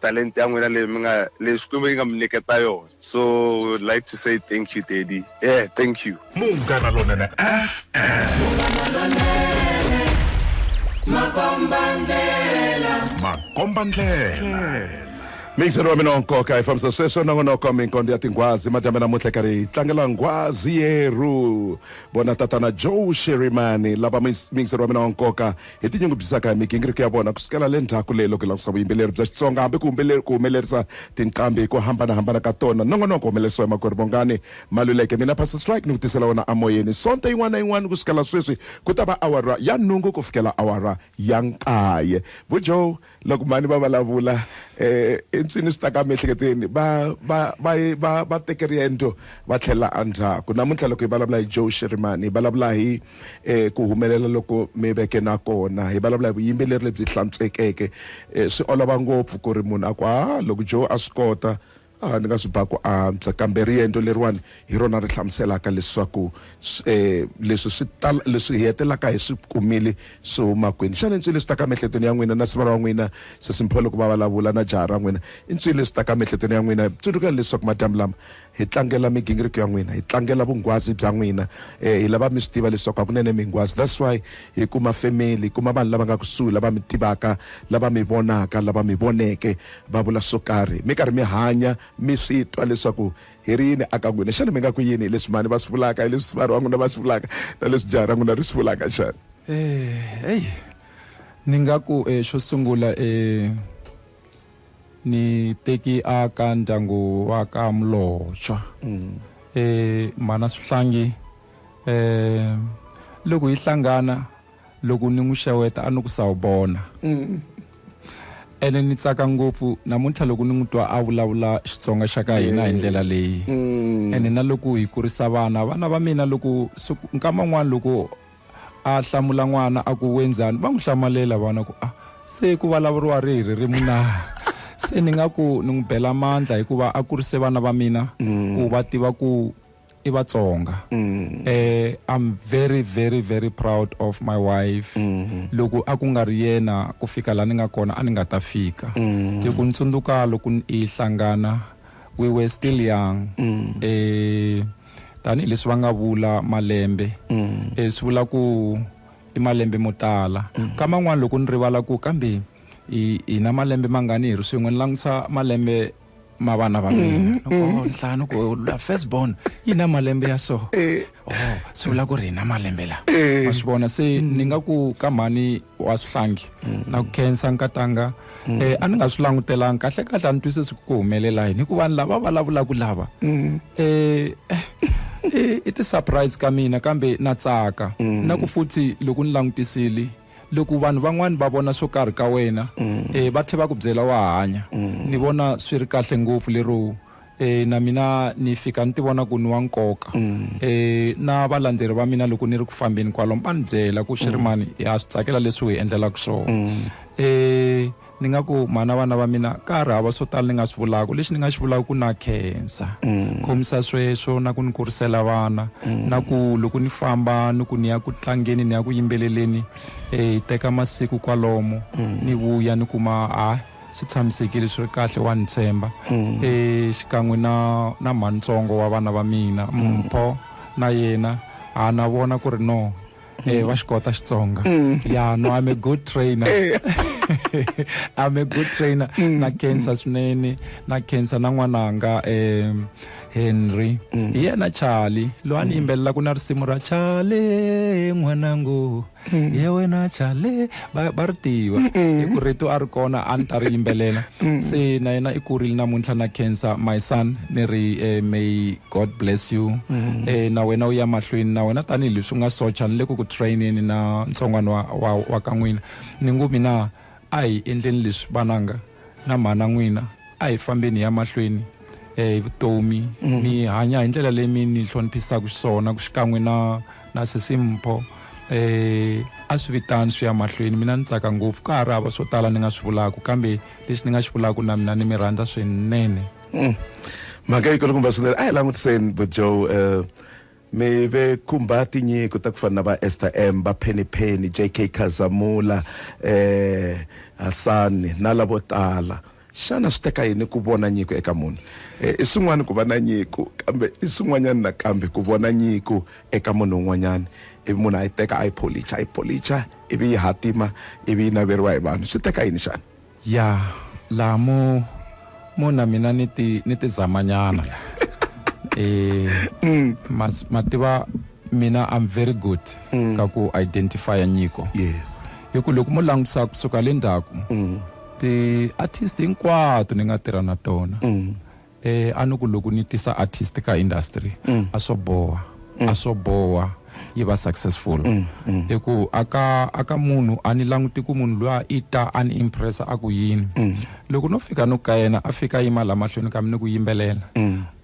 talent ya n'wina leyi mi nga leyi Xikwembu yi nga mi nyiketa yona. So we would like to say thank you, Daddy. Yeah, thank you. Munghana Lonene FM. Makombandlela. Makombandlela. Mixer wa mina wa nkoka hi fambisa sweswo nongonoko minkondo ya tinghwazi madyambe namuntlha karhi hi tlangela nghwazi yerhu vona tatana Joe Shirimani lava mixer wa mina wa nkoka hi tinyungubyisaka hi migingiriko ya vona kusukela le ndzhaku leyi loko hi langutisa vuyimbeleri bya Xitsonga hambi ku humelerisa tinqambi hi ku hambanahambana ka tona. Nongonoko humelerisiwa hi makwerhu Bongani Maluleke. Mina Pastor Strike ni ku tisela wona amoyeni Sonto yin'wana na yin'wana kusukela sweswi ku ta va awara ya 8 ku fikela awara ya 9. Vu Joe loko mani va vulavula i ntswini swi ta ka miehleketweni va va va va va teke riendzo va tlhela endzhaku. Namuntlha loko hi vulavula hi Joe Shirimani, hi vulavula hi ku humelela loko mi veke na kona, hi vulavula hi vuyimbeleri lebyi hlantswekeke. Swi olova ngopfu ku ri munhu a ku a loko Joe a swi kota a ni nga swi ba ku antswa, kambe riendzo leriwani hi rona ri hlamuselaka leswaku leswi swi tala leswi hi hetelaka hi swi kumile swi huma kwini. Xana i ncini leswi taka emiehleketweni ya n'wina na sivara wa n'wina Sesimpho loko va vulavula na jaha ra n'wina? I ncini leswi taka emiehleketweni ya n'wina? Tsundzukani leswaku madyambu lama hi tlangela migingiriko ya n'wina, hi tlangela vunghwazi bya n'wina. Hi lava mi swi tiva leswaku hakunene minghwazi. That's why hi kuma family, hi kuma vanhu lava nga kusuhi, lava mi tivaka, lava mi vonaka, lava mi voneke va vula swo karhi, mi karhi mi hanya mi swi twa leswaku hi ri yini aka n'wina. Xana mi nga ku yini hi leswi mhani va swi vulaka, hi leswi sivara wa n'wina va swi vulaka, na leswi jaha ra n'wina ri swi vulaka xana? Hey, ni nga ku xo sungula ni teki a ka ndyangu wa ka Mlotshwa. Mhana Swihlangi, loko hi hlangana, loko ni n'wi xeweta a ni ku sawubona. Ene ni tsaka ngopfu namuntlha loko ni n'wi twa a vulavula Xitsonga xa ka hina hi ndlela leyi. Ene na loko hi kurisa vana, vana va mina loko nkama wun'wani loko a hlamula n'wana a ku wenzani, va n'wi hlamalela vana ku a se ku vulavuriwa rihi ririmi na. Se ni nga ku ni n'wi bela mandla hikuva a kurise vana va mina ku va tiva ku i Vatsonga. I'm very, very, very proud of my wife. Loko a ku nga ri yena ku fika laha ni nga kona a ni nga ta fika. Loko ni tsundzuka loko hi hlangana, we were still young. Tanihileswi va nga vula malembe, swi vula ku i malembe mo tala. Ka man'wani loko ni rivala ku kambe hi na malembe mangani hi ri swin'we, ni langutisa malembe ma vana va mina. Oh, ntlhanu ku la first born yi na malembe ya so. Oh, swi vula ku ri hi na malembe la. Ma swi vona se ni nga ku ka mhani wa Swihlangi na ku khensa nkatanga. A ni nga swi langutelangi kahle kahle, a ni twisisi ku humelela yini hikuva vanhu lava vulavulaka lava i ti-surprise ka mina, kambe na tsaka. Na ku futhi loko ni langutisile, loko vanhu van'wani va vona swo karhi ka wena, va tlhela va ku byela wa hanya. Ni vona swi ri kahle ngopfu lero na mina ni fika ni ti vona ku ni wa nkoka. Na valandzeri va mina loko ni ri ku fambeni kwalomu va ni byela ku Shirimani ha swi tsakela leswi u hi endlelaka swona. Ni nga ku mhana vana va mina ka ha ri hava swo tala ni nga swi vulaka. Lexi ni nga xi vulaka ku na khensa, khomisa sweswo na ku ni kurisela vana, na ku loko ni famba ni ku ni ya ku tlangeni, ni ya ku yimbeleleni, hi teka masiku kwalomo, ni vuya ni kuma a swi tshamisekile, swi ri kahle, wa ni tshemba. Xikan'we na mhanitsongo wa vana va mina, Mpho, na yena a na vona ku ri no, va xi kota Xitsonga. Yeah, no, I'm a good trainer. I'm a good trainer. Na khensa swinene, na khensa na n'wananga Henry. Hi yena Charlie, loyi a ni yimbelela ku na risimu ra Charlie n'wanangu. Ye wena Charlie, va ri tiva. Hi ku rito a ri kona a ni ta ri yimbelela. Se na yena i kurile namuntlha, na khensa my son, ni ri may God bless you. Na wena u ya mahlweni, na wena tanihileswi u nga socha ni le ku ku traineni na ntsongwana wa ka n'wina. Ni ngo mina a hi endleni leswi vananga na mhana n'wina, a hi fambeni ya mahlweni hi vutomi, mi hanya hi ndlela leyi mi ni hloniphisaka xiswona, xikan'we na Sesimpho. A swi vitani swi ya mahlweni. Mina ni tsaka ngopfu, ka ha ri hava swo tala ni nga swi vulaka, kambe lexi ni nga xi vulaka na mina ni mi rhandza swinene. Mhaka yi kulukumba swinene. A hi langutiseni bo Joe, mi ve khumba tinyiko ta ku fana na va Esther M, va Penny Penny, JK Khazamula, Hasani na lavo tala. Xana swi teka yini ku vona nyiko eka munhu? I swin'wana ku va na nyiko, kambe i swin'wanyana nakambe ku vona nyiko eka munhu un'wanyana, ivi munhu a yi teka a yi pholicha, a yi pholicha, ivi yi hatima, ivi yi naveriwa hi vanhu. Swi teka yini xana? Ya, laha mo na mina ni ti, ni ti zamanyana la. Ma tiva mina I'm very good ka ku identify nyiko. Hi ku loko mo langutisa kusuka le ndzhaku, ti-artist hinkwato ni nga tirha na tona, a ni ku loko ni tisa artist ka industry, a swo boha, a swo boha. yi va successful. I ku aka munhu a ni languti ku munhu luya i ta a ni impressa a ku yini. Loko no fika no ka yena a fika yima la mahlweni ka mina ku yimbelela,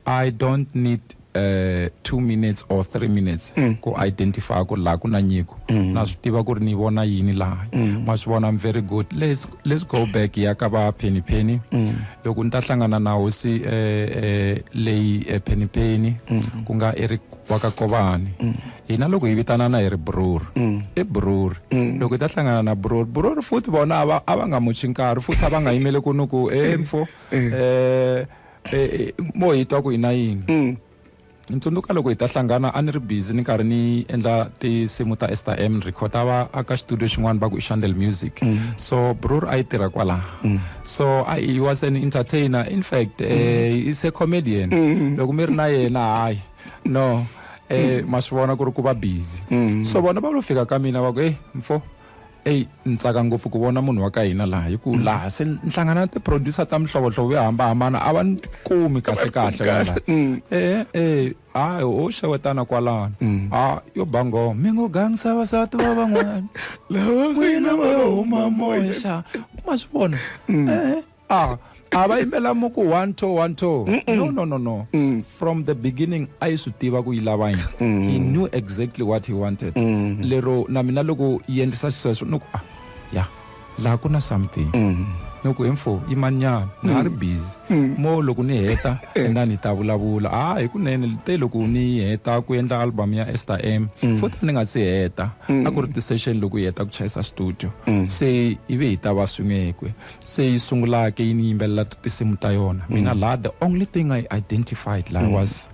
I don't need 2 minutes or 3 minutes ku identify ku laha ku na nyiko. Na swi tiva ku ri ni vona yini laha. Ma swi vona, I'm very good. Let's go back ya ka va Penny Penny. Loko ni ta hlangana na hosi leyi Penny Penny ku nga Eric wa ka Kovani. Hina loko hi vitanana hi ri bror. I bror. Loko hi ta hlangana na bror, bror futhi vona a va nga muchi nkarhi, futhi a va nga yimeli ku ni ku mfo mo hi twa ku hina yini. Ntsundzuka loko hi ta hlangana a ni ri busy ni karhi ni endla tinsimu ta Esther M record va aka studio xin'wana va ku i Chandel Music. So bror a yi tirha kwalaho. So he was an entertainer, in fact he's a comedian. Loko mi ri na yena hayi no ma swi vona ku ri ku va busy. So vona va lo fika ka mina va ku mfo ni tsaka ngopfu ku vona munhu wa ka hina laha hi ku laha se ni hlangana na ti-producer ta mihlovohlovo yo hambanahambana a va ni kumi kahle kahle vanhu lava. Ho xewetana kwalano. Yo ba ngoma mi ngo gangisa vasati va van'wana n'wina va yo huma moya ma swi vona. A va yimbela mo ku 1 2 1 2. No. From the beginning a yi swi tiva ku yi lava yini. He knew exactly what he wanted. Lero na mina loko yi endlisa xisweswo ni ku ya laha ku na something. Ni ku info yimanyana na ha ri busy. Mo loko ni heta and then ni ta vulavula. Hi kunene te loko ni heta ku endla album ya Esther M futhi ni nga si heta a ku ri ti-session loko hi heta ku chayisa studio. Se ivi hi ta va swin'we se yi sungula ke yi ni yimbelela tinsimu ta yona. Mina laha the only thing I identified la was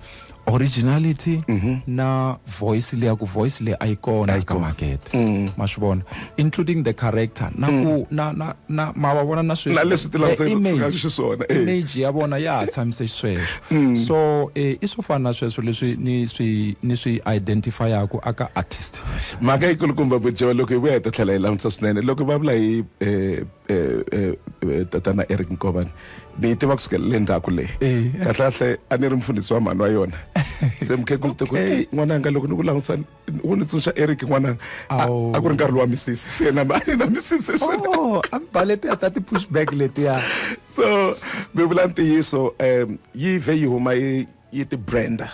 originality na voice leya ku voice leyi a yi kona ka market. Ma swi vona, including the character na ku na na na ma va vona na sweswi na leswi ti landzela xiswona image ya vona ya ha tshamise xisweswo. So i swo fana na sweswo leswi ni swi identifyaku aka artist. Mhaka yikulukumba Bujoe loko hi vuya hi ta tlhela hi langutisa swinene loko va vula hi tatana Eric Nkovani ni tiva kusukela le ndzhaku leyi kahlekahle a ni ri mfundhisi wa mhani wa yona se mukhegulu te ku n'wananga loko ni ku langutisa wu ni tsundzuxa Eric n'wananga a ku ri nkarhi lowa misisi se na mali na misisi a mi ba letiya ta ti-push back letiya. So mi vula ntiyiso yi vhe yi huma yi ti-branda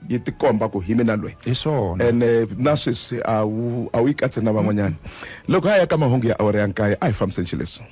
yi tikomba ku hi mina loyi hi swona and na sweswi a wu yi katsi na van'wanyana. Loko ha ya ka mahungu ya awara ya 9 a hi fambiseni xileswi.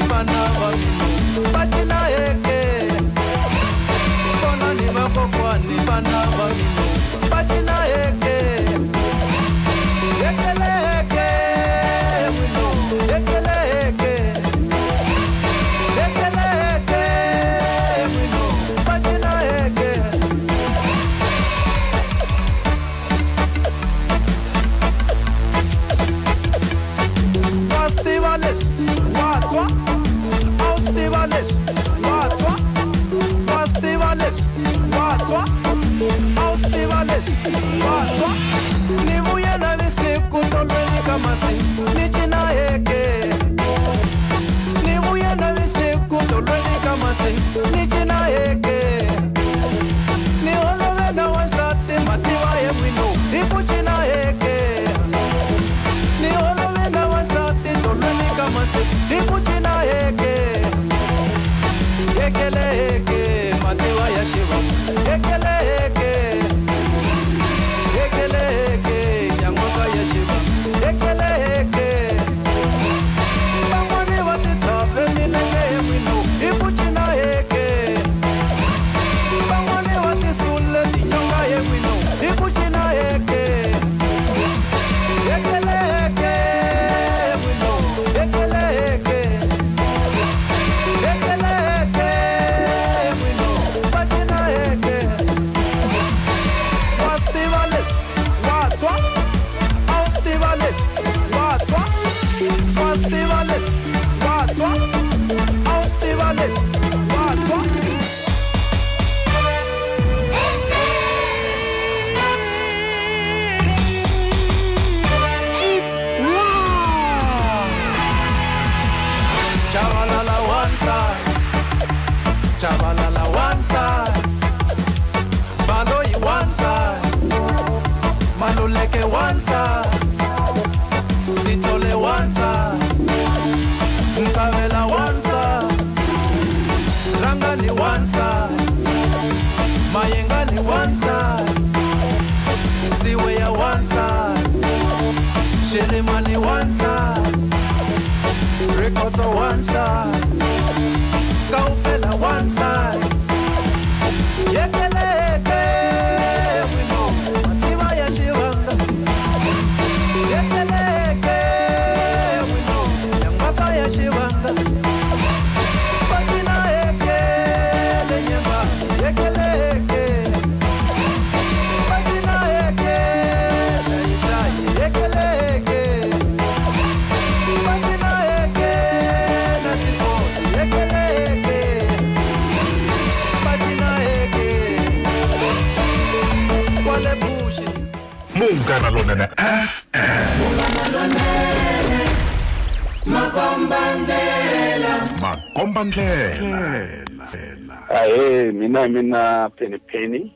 Vana va mina va cina. Ekeleke mativa ya xivongo ekeleke ekeleke nyan'waka ya xivongo ekeleke van'wani va titshape milenge n'wino hi ku cina eke van'wani va tisule tinyonga ye n'wino hi ku cina eke ekeleke n'wino ekeleke ekeleke n'wino va cina eke wa swi tiva leswi wa tshwa a wu swi tiva leswi wa tshwa wa swi tiva leswi wa tshwa a wu swi tiva leswi wa tshwa. Chabalala one side, Chabalala one side, Baloyi one side, Maluleke one side, Sithole one side, Mkabela one side, Rangani one side, Mayengani one side, Siweya one side, Shirimani one side. Ricotta one side, Kaufela one side. Yekeleke, we know, Mativa ya Shivanga. Yekeleke, we know, Yangwaka ya Shivanga. Patina eke, lenyema, yekeleke. Patina eke, leisha, yekeleke. Patina eke, nasiko, yekeleke. Patina eke, kwale pushi. Munghana Lonene FM. Makombandlela. Makombandlela. Ahe mina Penny Penny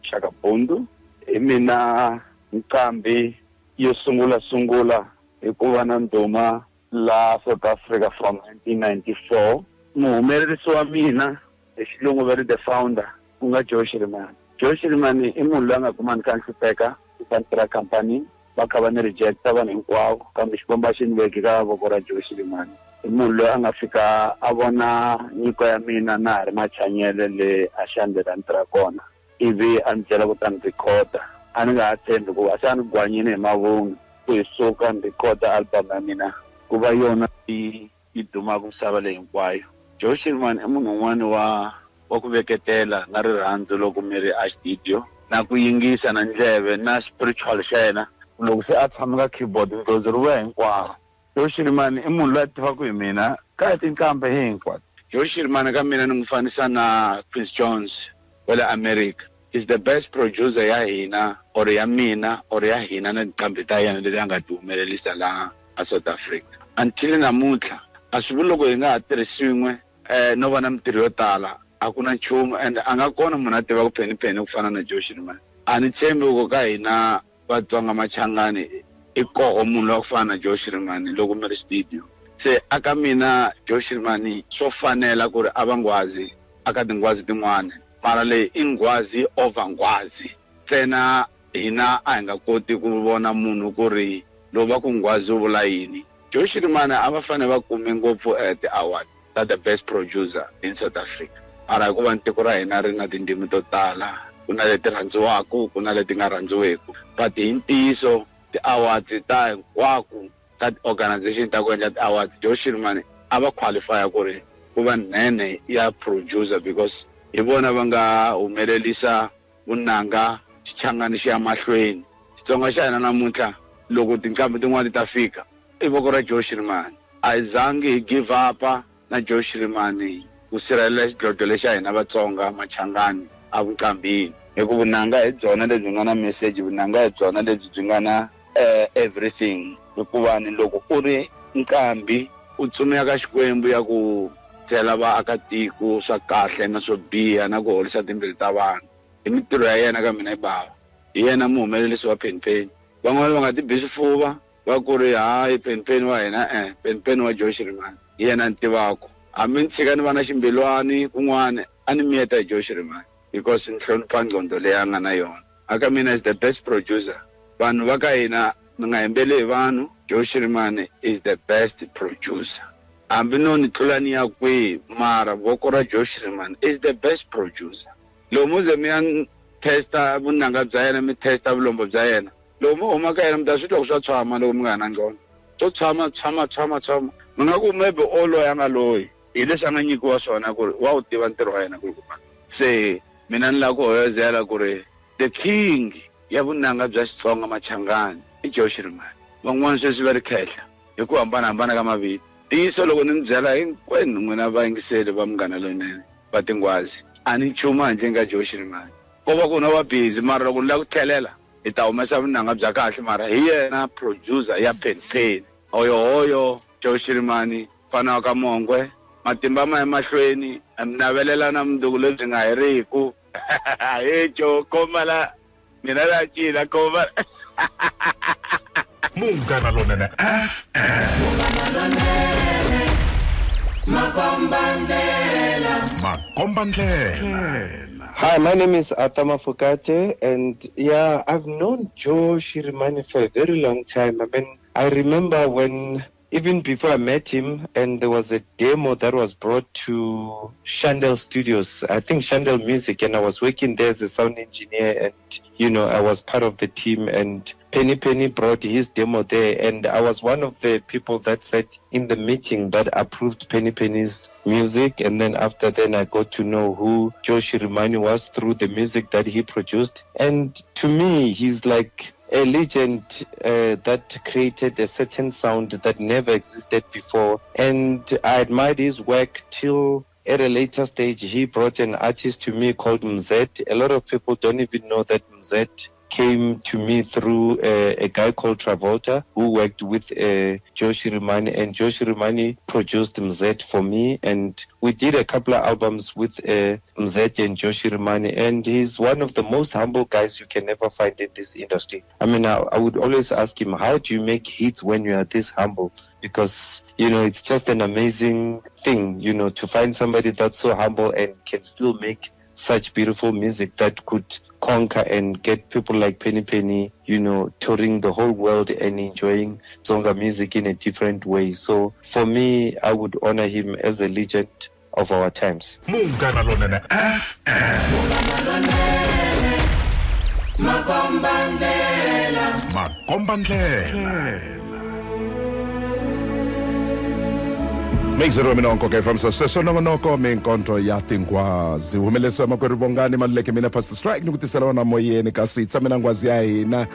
Shakabundu hi mina nqambi yo sungula hi ku va na ndhuma la South Africa from 1994. Muhumelerisi wa mina hi xilungu va ri the founder ku nga Joe Shirimani. Joe Shirimani i munhu loyi a nga kuma ni kha ni hlupheka eka ntirha company va kha va ni rejecta vanhu hinkwavo kambe Xikwembu a xi ni veki ka voko ra Joe Shirimani. I munhu loyi a nga fika a vona nyiko ya mina na ha ri machanyele le a xandlela ni tirha kona ivi a ni byela ku ta ni rhikhoda. A ni nga ha tshembi ku a se a ni gwanyini hi mavunwa ku hi suka ni rhikhoda album ya mina ku va yona yi dumaka misava leyi hinkwayo. Joe Shirimani i munhu un'wani wa ku veketela na rirhandzu loko mi ri a studio na ku yingisa na ndleve na spiritual xa yena. Loko se a tshama ka keyboard ndlhozi ri vuya hinkwaro. Joe Shirimani i munhu loyi a tivaka hi mina ka tinqambi hinkwato. Joe Shirimani ka mina ni n'wi fanisa na Quincy Jones wa le America. Is the best producer ya hina or ya mina or ya hina na tinqambi ta yena leti a nga ti humelerisa laha a South Africa. Until namuntlha a swi vuli loko hi nga ha tirhi swin'we no va na mintirho yo tala a ku na nchumu and a nga kona munhu a tivaka Penny Penny ku fana na Joe Shirimani. A ni tshembi ku ka hina Vatsonga Machangani i koho munhu loyi a ku fana na Joe Shirimani loko mi ri studio. Se aka mina Joe Shirimani swo fanela ku ri a va nghwazi aka tinghwazi tin'wana mara leyi i nghwazi over nghwazi ntsena. Hina a hi nga koti ku vona munhu ku ri lowu va ku nghwazi wu vula yini. Joe Shirimani a va fanele va kume ngopfu ti-award ta the best producer in South Africa mara hikuva tiko ra hina ri na tindzimi to tala ku na leti rhandziwaka ku na leti nga rhandziweki but hi ntiyiso ti-awards ta hinkwako ka ti-organization ta ku endla ti-awards Joe Shirimani a va qualify ku ri ku va nene ya producer because hi vona va nga humelerisa vunanga xichangani xi ya mahlweni. Xitsonga xa hina namuntlha loko tinqambi tin'wani ta fika i voko ra Joe Shirimani. A hi zangi hi give up na Joe Shirimani ku sirhelela xidlodlo lexa hina Vatsonga Machangani a vuqambini hi ku vunanga hi byona lebyi nga na message, vunanga hi byona lebyi byi nga na everything. Hikuva ni loko u ri nqambi u tsumiya ka Xikwembu ya ku byela vaakatiko swa kahle na swo biha na ku horisa timbilu ta vanhu. Hi mintirho ya yena ka mina i bava hi yena muhumelerisi wa Penny Penny. Van'wani va nga ti bi swifuva va ku ri hayi Penny Penny wa hina Penny Penny wa Joe Shirimani hi yena ni tivaka. Hambi ni tshika ni va na ximbilwani kun'wana a ni miyeta hi Joe Shirimani because ni hlonipha nqondo leyi a nga na yona. Aka mina is the best producer. Vanhu va ka hina mi nga hembeli hi vanhu, Joe Shirimani is the best producer. Hambi no ni tlula ni ya kwihi mara voko ra Joe Shirimani is the best producer. Loko mo ze mi ya testa vunanga bya yena mi testa vulombo bya yena, loko mo huma ka yena mi ta swi twa ku swa tshwama loko mi nga ha na nqondo. Swo tshwama tshwama tshwama tshwama mi nga ku maybe o loyi a nga loyi hi leswi a nga nyikiwa swona ku ri wa wu tiva ntirho wa yena ku ri kuma. Se mina ni lava ku hoyozela ku ri the king ya vunanga bya Xitsonga Machangani i Joe Shirimani. Van'wana sweswi va ri khehla hi ku hambanahambana ka mavito. Ntiyiso loko ni mi byela hinkwenu n'wina vayingiseli va Munghana Lonene va Tinghwazi, a ni nchumu handleni ka Joe Shirimani. Ko va ku no va busy mara loko ni lava ku tlhelela hi ta humesa vunanga bya kahle mara hi yena producer ya Penny Penny. Hoyohoyo Joe Shirimani, mfana wa ka Mongwe, matimba ma ya mahlweni, mi navelela na mundzuku lebyi nga heriki. He Joe, khoma la mina la cina khoma. Munghana Lonene FM. Makombandlela. Makombandlela. Hi, my name is Atama Fukate, and yeah, I've known Joe Shirimani for a very long time. I mean, I remember when, even before I met him, and there was a demo that was brought to Chandel Studios, I think Chandel Music, and I was working there as a sound engineer, and, you know, I was part of the team, and Penny Penny brought his demo there, and I was one of the people that sat in the meeting that approved Penny Penny's music. And then after then, I got to know who Joe Shirimani was through the music that he produced. And to me, he's like a legend that created a certain sound that never existed before. And I admired his work till at a later stage, he brought an artist to me called Mzet. A lot of people don't even know that Mzet came to me through a guy called Travolta, who worked with Joe Shirimani, and Joe Shirimani produced Mzet for me, and we did a couple of albums with Mzet and Joe Shirimani, and he's one of the most humble guys you can ever find in this industry. I mean, I would always ask him, how do you make hits when you are this humble? Because, you know, it's just an amazing thing, you know, to find somebody that's so humble and can still make such beautiful music that could conquer and get people like Penny Penny, you know, touring the whole world and enjoying Tsonga music in a different way. So for me, I would honor him as a legend of our times. Munghana Lonene FM. Makombandlela. Makombandlela. Mixer wa mina wa nkoka yi fambisa sweswo nongonoko minkondzo ya tinghwazi humelerisiwa makwerhu Bongani Maluleke mina Pastor Strike ni ku tisela wona moyeni kasi hi tshame na nghwazi ya hina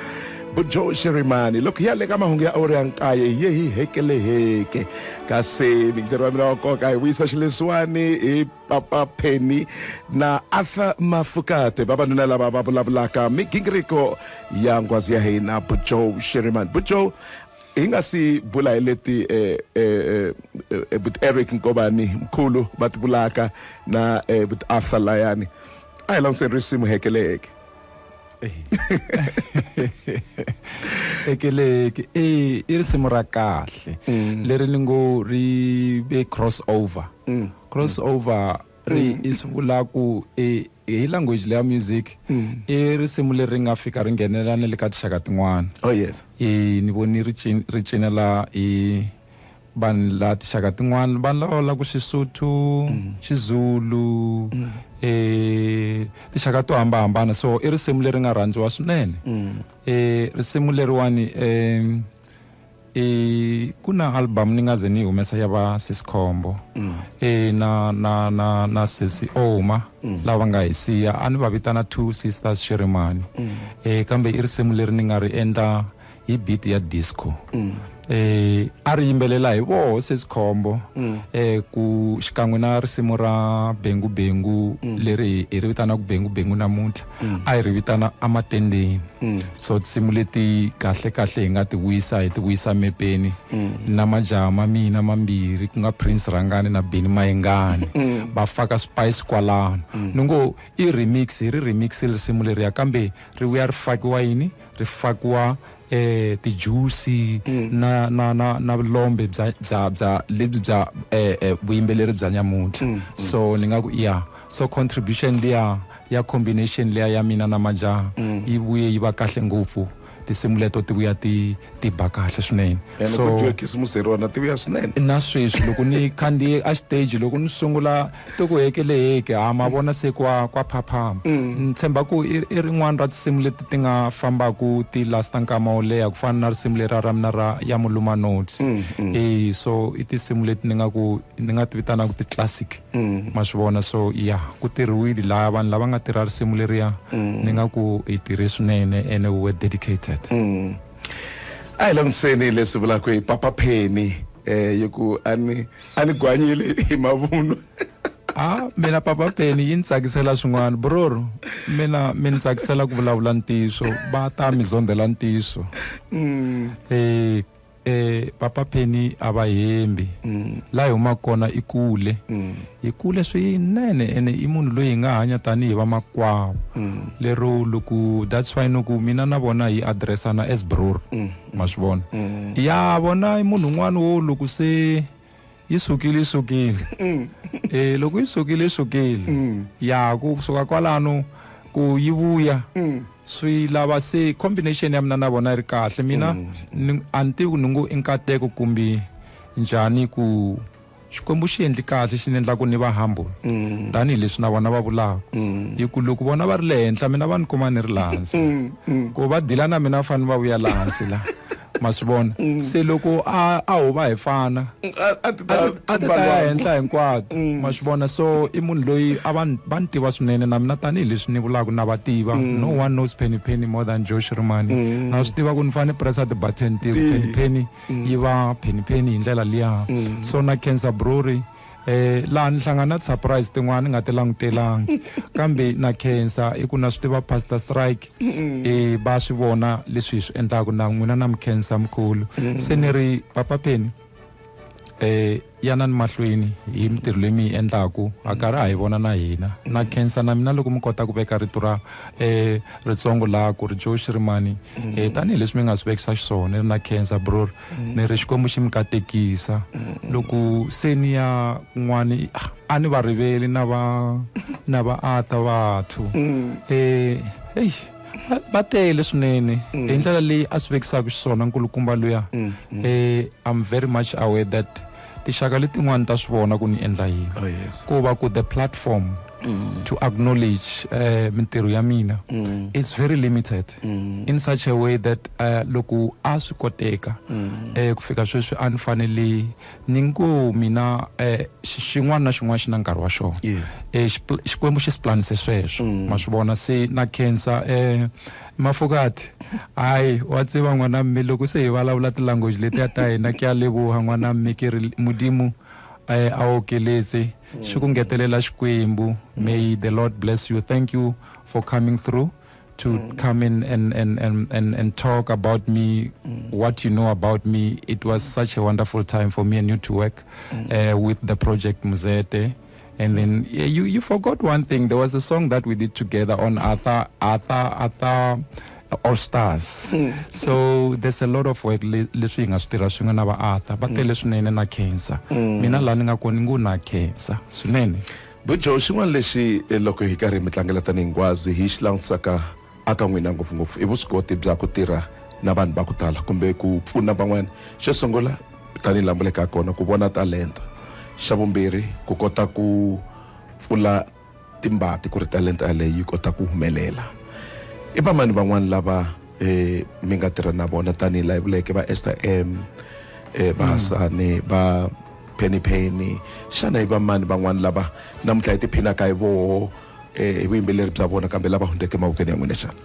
Joe Shirimani loko hi ya le ka mahungu ya awuri ya nkaye hi ye hi hekeleheke kasi mixer wa mina wa nkoka hi vuyisa xileswiwani hi Papa Penny na Arthur Mafukate vavanuna lava va vulavulaka migingiriko ya nghwazi ya hina Joe Shirimani. Joe, hi nga si bula hi leti but Eric Nkobani mkhulu va ti vulaka na but Arthur layani, a hi langutiseni risimu hekeleke. Hekeleke i risimu ra kahle leri ni ngo ri ve crossover. Crossover ri i swi vula ku hi language leya music i risimu leri nga fika ri nghenelela na le ka tinxaka tin'wana. Oh yes. Ni voni ri cinela hi vanhu la tinxaka tin'wana, vanhu lava vulaka Xisuthu, Xizulu, tinxaka to hambanahambana. So i risimu leri nga rhandziwa swinene. Risimu leriwani ku na album ni nga ze ni humesa ya va Sesi Khombo. Na na na na Sesi Oma lava nga hi siya, a ni va vitana Two Sisters Shirimani. Kambe i risimu leri ni nga ri endla hi beat ya disco. A ri yimbelela hi voho Sesi Khombo. Ku xikan'we na risimu ra Bengu Bengu leri hi ri vitanaka Bengu Bengu namuntlha, a hi ri vitana Amatendeni. So tinsimu leti kahle kahle hi nga ti vuyisa, hi ti vuyisa mepeni na majaha ma mina mambirhi ku nga Prince Rangani na Benny Mayengani. Va faka spice kwalano. Ni ngo i remix, hi ri remix risimu leriya, kambe ri vuya ri fakiwa yini? Ri fakiwa Tijuice na na na na vulombe bya bya bya lebyi bya vuyimbeleri bya nyamuntlha. So ni nga ku ya, so contribution liya ya combination liya ya mina na majaha yi vuye yi va kahle ngopfu, tinsimu leto ti vuya ti ti ba kahle swinene. Ene so ku dyiwe khisimusi hi rona, ti vuya swinene. Na sweswi loko ni khandziye a xiteji, loko ni sungula ti ku hekeleheke, ha ma vona se kwa kwa phaphama. Ni tshemba ku i rin'wana ra tinsimu leti ti nga fambaku ti lasta nkama wo leha, ku fana na risimu leriya ra mina ra ya Muluma Notes. E so i tinsimu leti ni nga ku ni nga ti vitanaka ti-classic. Ma swi vona, so ya ku tirhiwile laha, vanhu lava nga tirha risimu leriya, ni nga ku hi tirhe swinene ene we were dedicated. A hi langutiseni leswi vulaka hi Papa Penny, yi ku ani a ni gwanyile hi mavunwa. A mina Papa Penny yi ni tsakisela swin'wana, bror. Mina mi ni tsakisela ku vulavula ntiyiso, va ta mi zondela ntiyiso. Papa Penny a va hembi. La hi humaka kona i kule, hi kule swinene, ene i munhu loyi hi nga hanya tanihi vamakwavo. Lero loko, that's why ni ku mina na vona hi addressana as bror. Ma swi vona, ya vona i munhu un'wana wo loko se yi sukile, yi sukile. Loko yi sukile, yi sukile. Ya ku suka kwalano ku yi vuya, swi lava se combination ya mina na vona yi ri kahle. Mina a ni tivi ku ni ngo i nkateko kumbe njhani, ku Xikwembu xi endli kahle, xi ni endla ku ni va humble, tanihileswi na vona va vulaka. Hi ku loko vona va ri le henhla, mina va ni kuma ni ri la hansi. Ku va dila na mina, va fanele va vuya la hansi la. Ma swi vona, se loko a ho va hi fana, a ti ta a ti ta ya henhla hinkwato. Ma swi vona, so i munhu loyi a va ni tiva swinene, na mina tanihileswi ni vulaka na va tiva. No one knows Penny Penny more than Joe Shirimani. Na swi tiva ku ni fanele pressa ti-button ti Penny Penny yi va Penny Penny hi ndlela liya. So na khensa brori. Laha ni hlangana na surprise tin'wana ni nga ti langutelangi, kambe na khensa i ku na swi tiva Pastor Strike, va swi vona leswi hi swi endlaku na n'wina, na mi khensa mkhulu. Se ni ri Papa Penny, yanani mahlweni hi mintirho leyi mi yi endlaku, a karhi a hi vona na hina. Na khensa na mina loko mi kota ku veka rito ra ritsongo laha ku ri Joe Shirimani, tanihileswi mi nga swi vekisa xiswona, ni ri na khensa bror. Ni ri Xikwembu xi mi katekisa. Loko se ni ya kun'wani, a ni va riveli na va ata vathu. Hey, va tele swinene hi ndlela leyi a swi vekisaka xiswona nkulukumba luya. I'm very much aware that tinxaka letin'wani ta swi vona ku ni endla yini. Oh, yes. Ku va ku the platform to acknowledge mintirho ya mina it's very limited, in such a way that loko a swi koteka, ku fika sweswi a ni fanele ni ngo mina, xin'wana na xin'wana xi na nkarhi wa xona. Xikwembu xi swi planise sweswo. Ma swi vona, se na khensa. Mafokati, hayi, wa tseba ngwana mme, loko se hi vulavula ti-language letiya ta hina, ke a leboha ngwana mme, ke ri Modimo a okeletse xi ku ngetelela Xikwembu. May the Lord bless you. Thank you for coming through to come in and talk about me, what you know about me. It was such a wonderful time for me and you to work with the project Muzete. And then yeah, you forgot one thing. There was a song that we did together on Arthur All Stars. So there's a lot of work leswi hi nga swi tirha swin'we na va Arthur. Va tele swinene, na khensa. Mina laha ni nga kona, ni ngo na khensa swinene. Bujo, xin'wana lexi loko hi karhi mi tlangela tanihi nghwazi hi xi langutisaka aka n'wina ngopfungopfu i vuswikoti bya ku tirha na vanhu va ku tala kumbe ku pfuna van'wana. Xo sungula, tanihi laha vuleka kona, ku vona talenta. Xa vumbirhi, ku kota ku pfula timbati ku ri talenta yaleyo yi kota ku humelela. I vamani van'wani lava mi nga tirha na vona, tanihi laha hi vuleke va Esther M, va Hasani, va Penny Penny? Xana i vamani van'wani lava namuntlha hi tiphinaka hi voho, hi vuyimbeleri bya vona, kambe lava hundzeke mavokweni ya n'wina xana?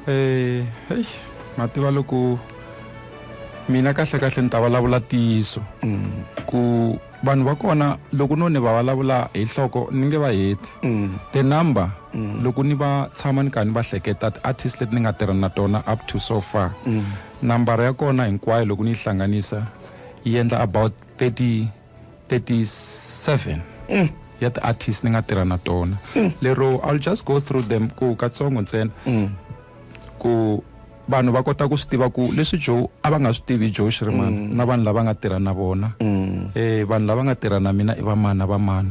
Hey, ma tiva loko mina kahle kahle ni ta vulavula ntiyiso, ku vanhu va kona loko no ni va vulavula hi nhloko ni nge va heti the number. Loko ni va tshama ni karhi ni va hleketa ti-artist leti ni nga tirha na tona up to so far, nambara ya kona hinkwayo loko ni yi hlanganisa yi endla about 30 37 ya ti-artist ni nga tirha na tona. Lero I'll just go through them ku katsongo ntsena, ku Vanhu va kota ku swi tiva ku leswi Joe a va nga swi tivi Joe Shirimani na vanhu lava nga tirha na vona. Vanhu lava nga tirha na mina i va mani na va mani.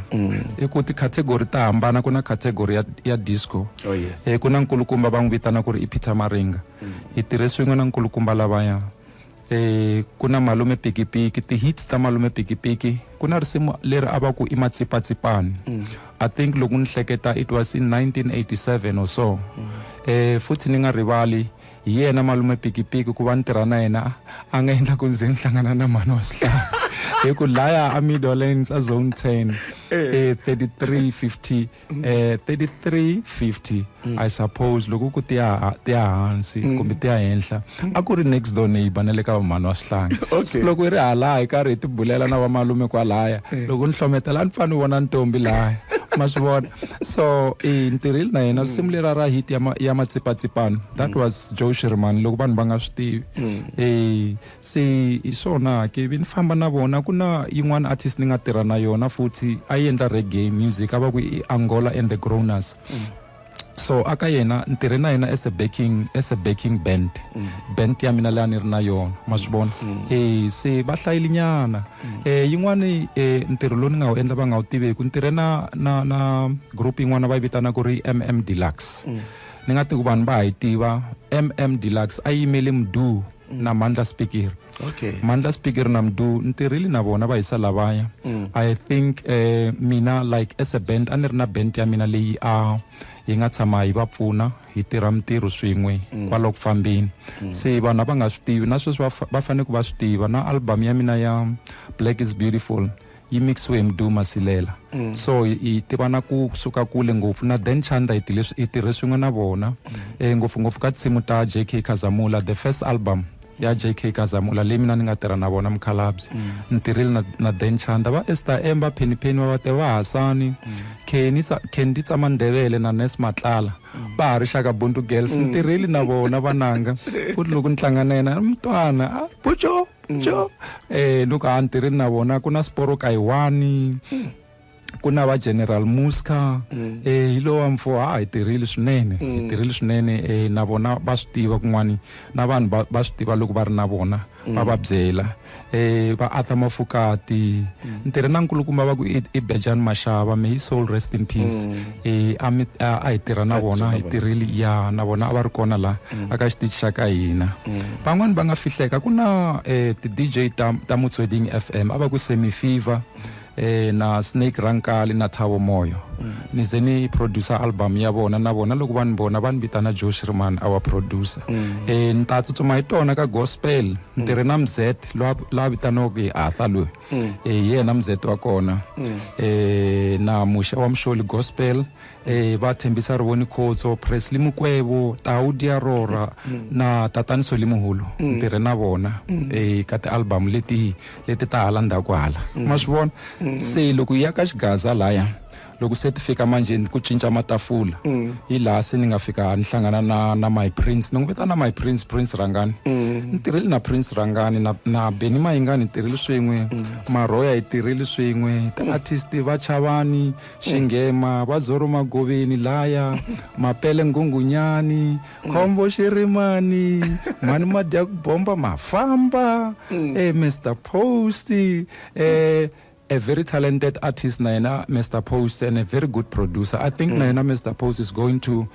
I ku ti-category ta hambana, ku na category ya disco. Oh, yes. Ku na nkulukumba va n'wi vitana ku ri i Peter Maringa. Hi tirhe swin'we na nkulukumba lavaya. Ku na Malume Pikipiki, ti-hits ta Malume Pikipiki. Ku na risimu leri a va ku i Matsipatsipani. I think loko ni hleketa it was in 1987 or so. Futhi ni nga rivali hi yena Malume Pikipiki ku va ni tirha na yena a nga endla ku ndzi ni hlangana na mhani wa swihlahla. Hi ku laya a Meadowlands a zone 10, 3350, 3350, I suppose loko ku ti ya hansi kumbe ti ya henhla, a ku ri next door neighbor na le ka mhani wa swihlanga. Loko hi ri halaya hi karhi hi tibulela na vamalume kwalaya, loko ni hlometela a ni fane ni vona ntombi laya, ma swi vona. So ni tirhile na yena risimu lera ra hit ya Matsipatsipani. That was Joe Shirimani loko vanhu va nga swi tivi. Se hi swona ke vi ni famba na vona. Ku na yin'wana artist ni nga tirha na yona futhi, a yi endla reggae music, a va ku i Angola and the Growners. So aka yena ni tirhe na yena as a backing band ya mina leyi a ni ri na yona, ma swi vona. Se va hlayile nyana. Yin'wani ntirho lowu ni nga wu endla va nga wu tiveki, ni tirhe na group yin'wana va yi vitana ku ri MM Deluxe. Ni nga tiku vanhu va ha yi tiva MM Deluxe, a yimele Mdu na Mandla Speaker. Mandla Speaker na Mdu ni tirhile na vona va hisa lavaya. I think mina like as a band, a ni ri na band ya mina leyi a hi nga tshama hi va pfuna, hi tirha mintirho swin'we kwalaho ku fambeni. Se vanhu a va nga swi tivi, na sweswi va fanele ku va swi tiva. Na album ya mina ya Black is Beautiful yi mixiwe hi Mdu Masilela. So hi tivana ku suka kule ngopfu na Dan Chanda, hi tirhe swin'we na vona, ngopfungopfu ka tinsimu ta JK Kazamula, the first album ya JK Kazamula leyi mina ni nga tirha na vona mukhalabye. Ni tirhile na Dan Chanda, va Esther M, va Penny Penny, va vate va Hasani, Kenny Kendi Tsamandebele na Nes Matlala, va ha ri Shaka Buntu Girls. Ni tirhile na vona vananga futhi loko ni tlanga na yena mntwana a bujo jo, ni ku a ni tirhile na vona. Ku na Sporo Kaiwani, ku na va General Muska, hi lowa mfo. Ha hi tirhile swinene, hi tirhile swinene. Na vona va swi tiva kun'wani, na vanhu va swi tiva loko va ri na vona va byela. Va Arthur Mafukati, ni tirhe na nkulukumba va ku i Bejan Mashava, may his soul rest in peace. A hi tirha na A vona, tirha na hi vona. tirhile ya na vona, a va ri kona la aka xitichi xa ka hina. Van'wani va nga fihleka, ku na ti-DJ ta Motsweding FM, a va ku Semi Fever, na Snake Rankali na Thabo Moyo. Ni ze ni producer album ya vona na vona. Loko va ni vona va ni vitana Joe Shirimani, our producer. Ni ta tsutsuma hi tona ka gospel. Ni tirhe na Mzet la vitaniwaka hi Arthur loyi. Hi yena Mzet wa kona. Na Musha wa Msholi gospel, va Thembisa Rivoni Khotso, Presley Mukwebo, Taudi Arora na Tatani Soli Muhulu. Ni tirhe na vona ka ti-album leti ta hala ndzhaku hala, ma swi vona. Se loko hi ya ka xigaza laya, loko se ti fika manje ku cinca matafula, hi laha se ni nga fika ni hlangana na my prince, ni n'wi vitana my prince, Prince Rangani. Ni tirhile na Prince Rangani na Benny Mayengani, hi tirhile swin'we. Maroya hi tirhile swin'we. Ti-artist va Chavani Xinghema, va Zoro Magoveni laya, Mapele Nghunghunyani, Khombo Xirimani, mhani madya ku bomba mafamba, Mr Post, a very talented artist na yena Mr Post, and a very good producer. I think na yena Mr Post is going to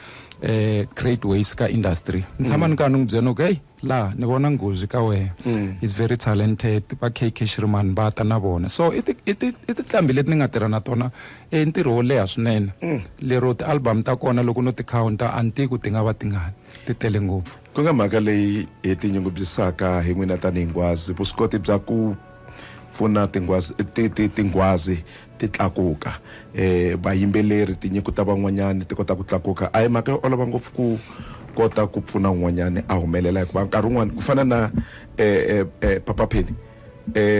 create waves ka industry. Ni tshama ni karhi ni n'wi byela ku hey, la ni vona nghozi ka wena. He's very talented. Va KK Shirimani va ta na vona. So i tinqambi leti ni nga tirha na tona i ntirho wo leha swinene. Lero ti-album ta kona loko no ti counta, a ni tivi ku ti nga va tingani, ti tele ngopfu. Ku nga mhaka leyi hi tinyungubyisaka hi n'wina tanihi nghwazi, vuswikoti bya ku pfuna tinghwazi ti ti tlakuka, vayimbeleri, tinyiko ta van'wanyani ti kota ku tlakuka. A hi mhaka yo olova ngopfu ku kota ku pfuna un'wanyani a humelela, hikuva nkarhi wun'wani ku fana na Papa Penny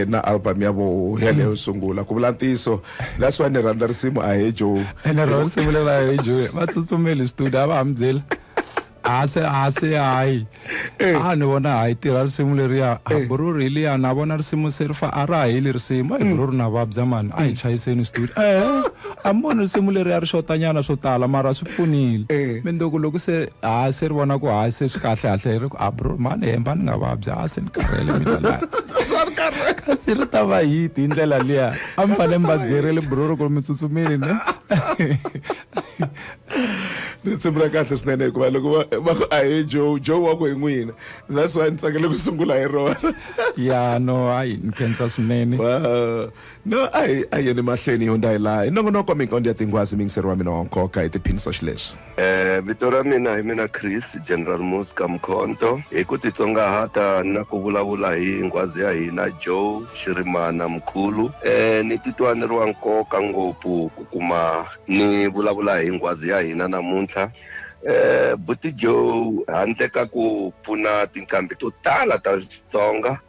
na album ya vo yaleyo sungula, ku vula ntiyiso, that's why ni rhandza risimu Ahe Joe. Ene rona risimu leri Ahe Joe, va tsutsumeli studio, a va ha mi byeli a se hayi, a ni vona hayi tirha risimu leriya a bururu hi liya, na vona risimu se ri fa a ra ha heli risimu. A hi bururu na vabya mani, a hi chayiseni studio. A mi voni risimu leri a ri xotanyana swo tala mara swi pfunile. Mindzuku loko se ha se ri vona ku ha se swi kahle hahle ri ku a bro mani hemba ni nga vabyi a se ni karhele mina laha. Kasi ri ta va hit hi ndlela liya. A mi fanele mi va byerile bro ri ku mi tsutsumile ne. Risimu ra kahle swinene hikuva loko va ku ahe Joe, Joe wa ku hi n'wina. That's why ni tsakele ku sungula hi rona. Ya no hayi ni khensa swinene. Wow. No a hi a yeni mahlweni hi hundza hi laha hi nongonoko minkondo ya tinghwazi muyingiseri wa mina wa nkoka hi tiphinisa xileswi. Vito ra mina hi mina Chris General Muska Mkhonto. Hi ku titsongahata na ku vulavula hi nghwazi ya hina Joe Shirimana Mkhulu. Ni titwa ni ri wa nkoka ngopfu ku kuma ni vulavula hi nghwazi ya hina namuntlha. Buti Joe handle ka ku pfuna tinqambi to tala ta Xitsonga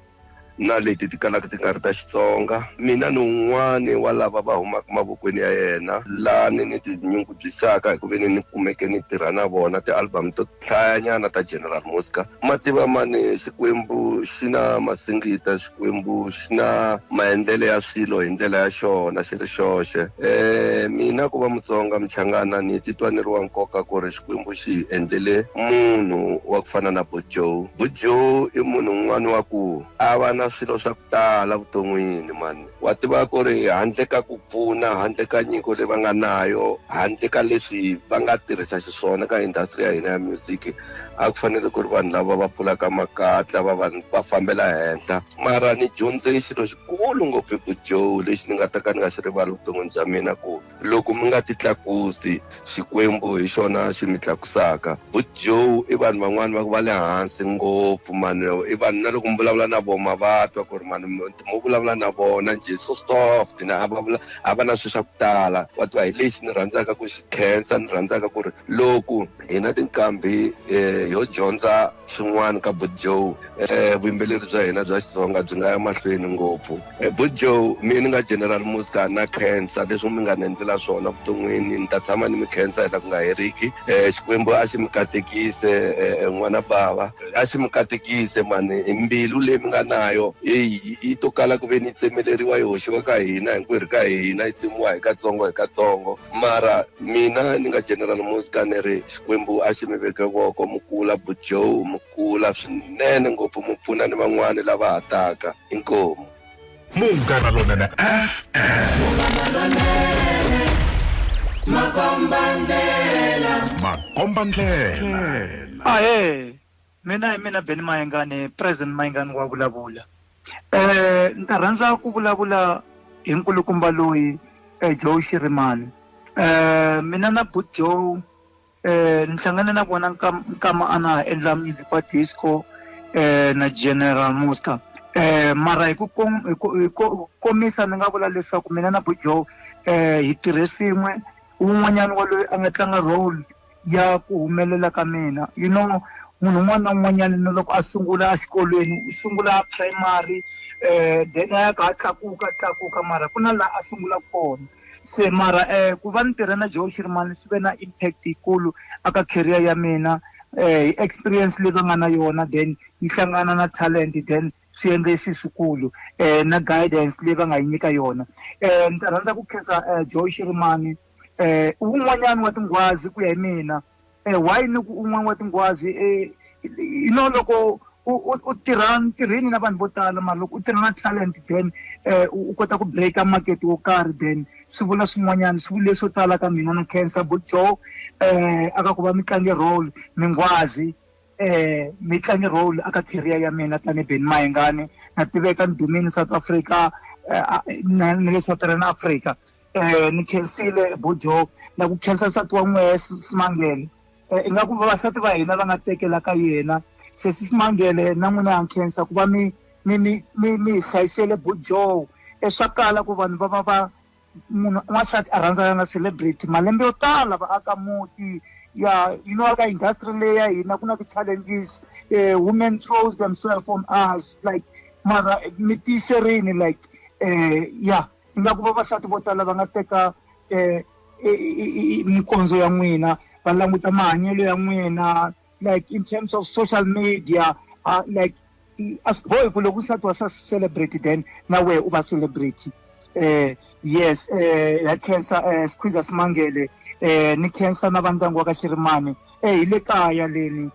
na leti ti kalaka ti nga ri ta Xitsonga, mina ni un'wani wa lava va humaka mavokweni ya yena lani ni tinyungubyisaka hi ku ve ni ni kumeke ni tirha na vona ti-album to hlayanyana ta General Muzka. Mativa mani Xikwembu xi na masingita, Xikwembu xi na maendlele ya swilo hi ndlela ya xona xi ri xoxe. Mina ku va Mutsonga Muchangana ni titwa ni ri wa nkoka ku ri Xikwembu xi hi endlele munhu wa ku fana na Buti Joe. Buti Joe i munhu un'wana wa ku a va na swilo swa ku tala vuton'wini mani. Wa tiva ku ri handle ka ku pfuna, handle ka nyiko leyi va nga nayo, handle ka leswi va nga tirhisa xiswona ka industry ya hina ya music, a ku fanele ku ri vanhu lava va pfulaka makatla va va va fambela henhla. Mara ni dyondze xilo xikulu ngopfu hi Buti Joe lexi ni nga ta ka ni nga xi rivali vuton'wini bya mina, ku loko mi nga ti tlakusi, Xikwembu hi xona xi mi tlakusaka. Buti Joe i vanhu van'wani va ku va le hansi ngopfu mani, i vanhu na loko mi vulavula na vona ma va twa ku ri mani mo vulavula na vona njhe so soft na a va vula a va na swilo swa ku tala. Wa tiva hi lexi ni rhandzaka ku xi khensa, ni rhandzaka ku ri loko hina tinqambi ho dyondza swin'wana ka Buti Joe, vuyimbeleri bya hina bya Xitsonga byi nga ya mahlweni ngopfu. Buti Joe, mina ni nga General Muzka na khensa leswi mi nga ni endlela swona vuton'wini, ni ta tshama ni mi khensa hi la ku nga heriki. Xikwembu a xi mi katekise, n'wana bava a xi mi katekise mani, mbilu leyi mi nga nayo yi to kala ku ve ni tsemeleriwa yi hoxiwa ka hina hinkwerhu ka hina, yi tsemiwa hi katsongo hi katsongo. Mara mina ni nga General Muzka ni ri Xikwembu a xi mi veke voko, mi kula Buti Joe, mi kula swinene ngopfu, mi pfuna ni van'wani lava ha taka. Inkomu. Munghana Lonene FM. Makombandlela. Makombandlela. Ahee, mina hi mina Benny Mayengani, President Mayengani wa vulavula. Ni ta rhandza ku vulavula hi nkulukumba loyi Joe Shirimani. Mina na Buti Joe ni hlangane na vona nkama a na ha endla music wa disco na General Muzka. Mara hi ku hi ku, hi ku komisa ni nga vula leswaku mina na Buti Joe hi tirhe swin'we. Wun'wanyana wa loyi a nga tlanga role ya ku humelela ka mina, you know, munhu un'wana na un'wanyana na loko a sungula exikolweni u sungula primary then a ya ka a tlakuka tlakuka, mara ku na laha a sungulaka kona. Se mara ku va ni tirha na Joe Shirimani swi ve na impact yikulu aka career ya mina, hi experience leyi va nga na yona, then yi hlangana na talent, then swi endle xi xikulu, na guidance leyi va nga yi nyika yona. Ni ta rhandza ku khensa Joe Shirimani, wun'wanyana wa tinghwazi ku ya hi mina. Why ni ku un'wana wa tinghwazi? You know, loko u tirha ntirhweni na vanhu vo tala, mara loko u tirha na talent, then u kota ku break-a market wo karhi, then swi vula swin'wanyana, swi vule swo tala ka mina. Na khensa Buti Joe, aka ku va mi tlange role minghwazi, mi tlange role aka career ya mina tanihi Benny Mayengani. Na tiveka ni dumile South Africa, na le Southern Africa. Ni khensile Buti Joe, na ku khensa nsati wa n'wehe Simangele. Ingaku vavasati va hina va nga tekela ka yena. Sesi Simangele na n'wina ha khensa ku va mi mi mi mi mi hi hlayisele Buti Joe. Swa kala ku vanhu va va va munhu n'wansati a rhandzana na celebrity malembe yo tala va aka muti ya, you know, ka industry leyi ya hina ku na ti-challenges, women throws themselves on us, like mara mi tiyiserini, like ya ingaku vavasati vo tala va nga teka mikondzo ya n'wina, va languta mahanyelo ya n'wina, like in terms of social media, like a swi bohi ku loko nsati wa sa celebrity then na wehe u va celebrity. Yes, ya khensa Squeezer Simangele, ni khensa na va ndyangu wa ka Shirimani, hi le kaya leni,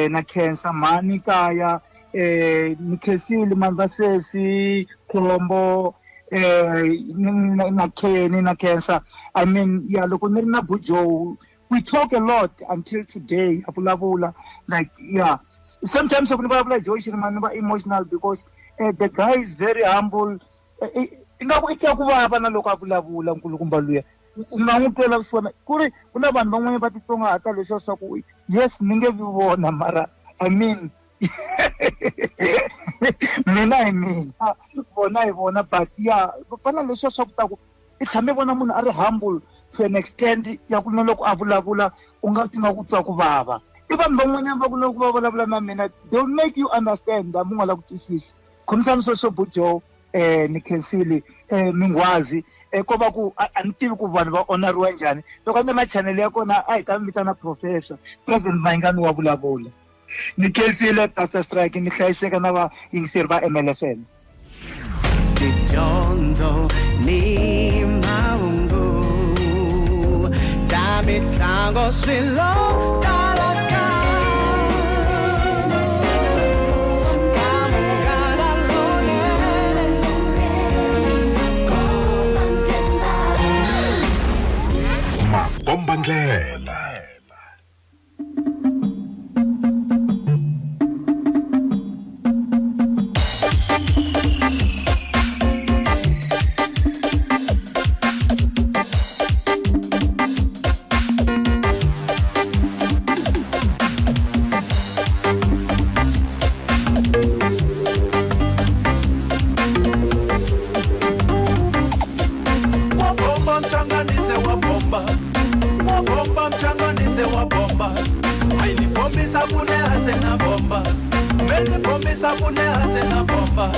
na khensa mhani kaya, ni khensile mani va sesi Khombo, na Kenny, na khensa. I mean, yeah, loko ni ri na Bujoe, we talk a lot until today, a vulavula, like, yeah, sometimes loko ni vulavula Joe Shirimani ni va emotional because the guy is very humble. Ingaku i twa ku vava na loko a vulavula nkulukumba luya, u nga n'wi twela vusiwana ku ri ku na vanhu van'wanyana va titsongahata leswiya swa ku yes ni nge vi vona, mara I mean mina hi mina, vona hi vona, but yeah, va na leswiya swa ku ta ku i tshame vona munhu a ri humble to an extent ya ku na loko a vulavula u nga ti nga ku twa ku vava. I vanhu van'wanyana va ku loko va vulavula na mina they'll make you understand, hambi u nga lavi ku twisisa. Khomisani sweswo Bujoe, ni khensile, minghwazi, ko va ku a ni tivi ku vanhu va onariwa njhani. Loko a ni ri na channel ya kona a hi ta mi vitana professor President Mayingani wa vulavula. Ni khensile Pastor Strike, ni hlayiseka na vayingiseri va MLFM. Tidyondzo ni mahungu ta mitlango swilo tala ka Munghana Lonene. Makombandlela. Wabomba mchanganise, wabomba, wabomba mchanganise, wabomba, ayinibombisa kune asena bomba, menibombisa kune asena bomba,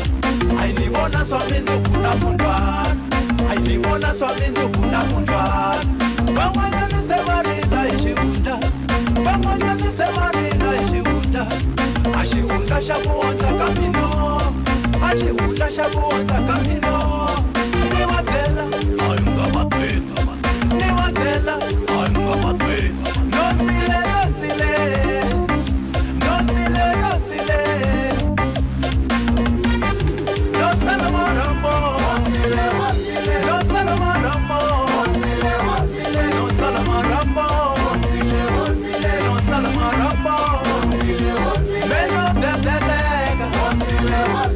ayinibona swami ndukuna mundwana, ayinibona swami ndukuna mundwana, van'wanyana se va rila hi xihundla, van'wanyana se va rila hi xihundla, a xihundla xa ku ondza ka mina, a xihundla xa ku ondza ka mina, ni va byela a yi nga va byela, ni va byela a yi nga va byela, no ndzile, no ndzile, no ndzile, no ndzile, no sala marhambo, no sala marhambo, no sala marhambo, no sala marhambo, meno dedeleka,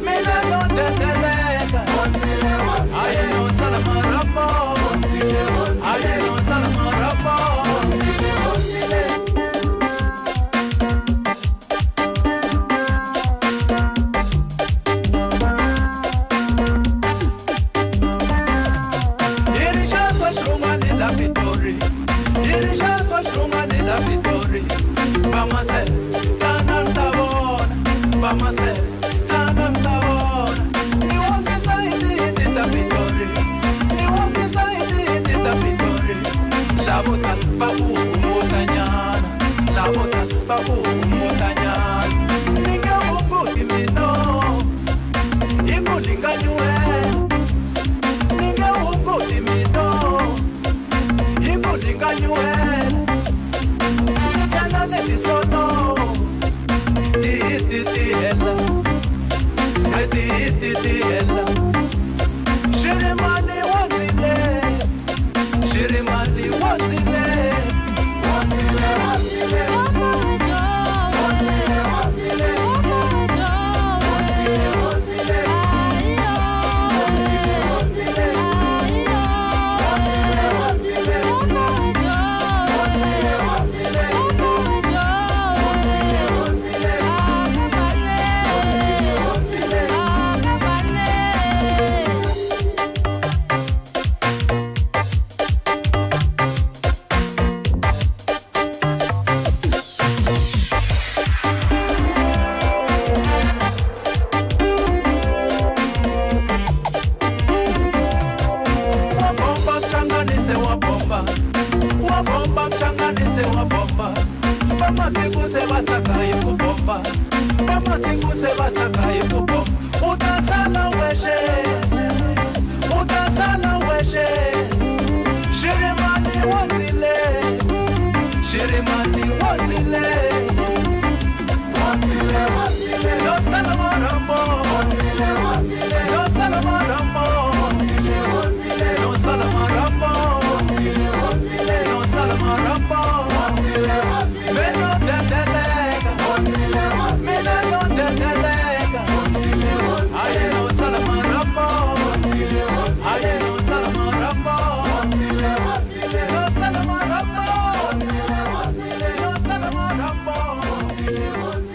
mina no dedeleka, aye no sala marhambo, aye no sala marhambo. Shirimani wonile wonile wonile no salama wonile wonile no salama wonile wonile no salama wonile wonile no salama wonile wonile meno dedeleka wonile wonile meno dedeleka wonile wonile aye no salama wonile wonile aye no salama wonile wonile no salama wonile wonile no salama wonile wonile.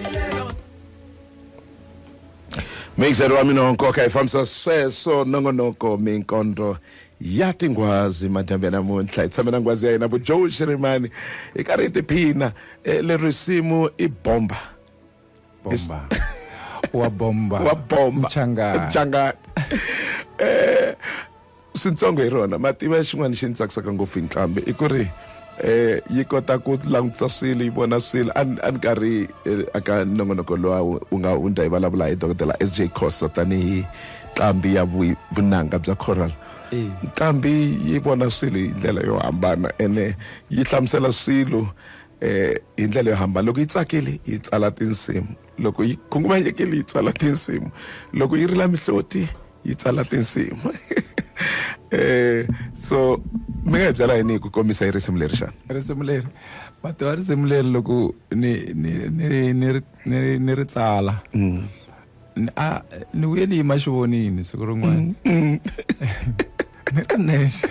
Mixer wa mina wa nkoka hi fambisa sweswo nongonoko minkondo ya tinghwazi madyambu ya namuntlha hi tshame na nghwazi ya hina vu Joe Shirimani hi karhi hi tiphina. Leri risimu i bomba bomba wa bomba wa bomba mchangani mchangani. Switsongo hi rona mativa xin'wana xi ni tsakisaka ngopfu hi nqambi i ku ri yi kota ku langutisa swilo yi vona swilo. A ni karhi aka nongonoko lowa wu nga hundza hi vulavula hi dokodela SJ Khosa tanihi nqambi ya vunanga bya choral. Nqambi yi vona swilo hi ndlela yo hambana ene yi hlamusela swilo hi ndlela yo hambana. Loko yi tsakile yi tsala tinsimu, loko yi khunguvanyekile yi tsala tinsimu, loko yi rila mihloti yi tsala tinsimu. So mi nga hi byela yini hi ku kombisa hi risimu leri xana? Risimu leri mativa risimu leri loko ni ni ni ni ni ni ri tsala a ni vuye ni yima xivonini siku rin'wana ni ri nexe.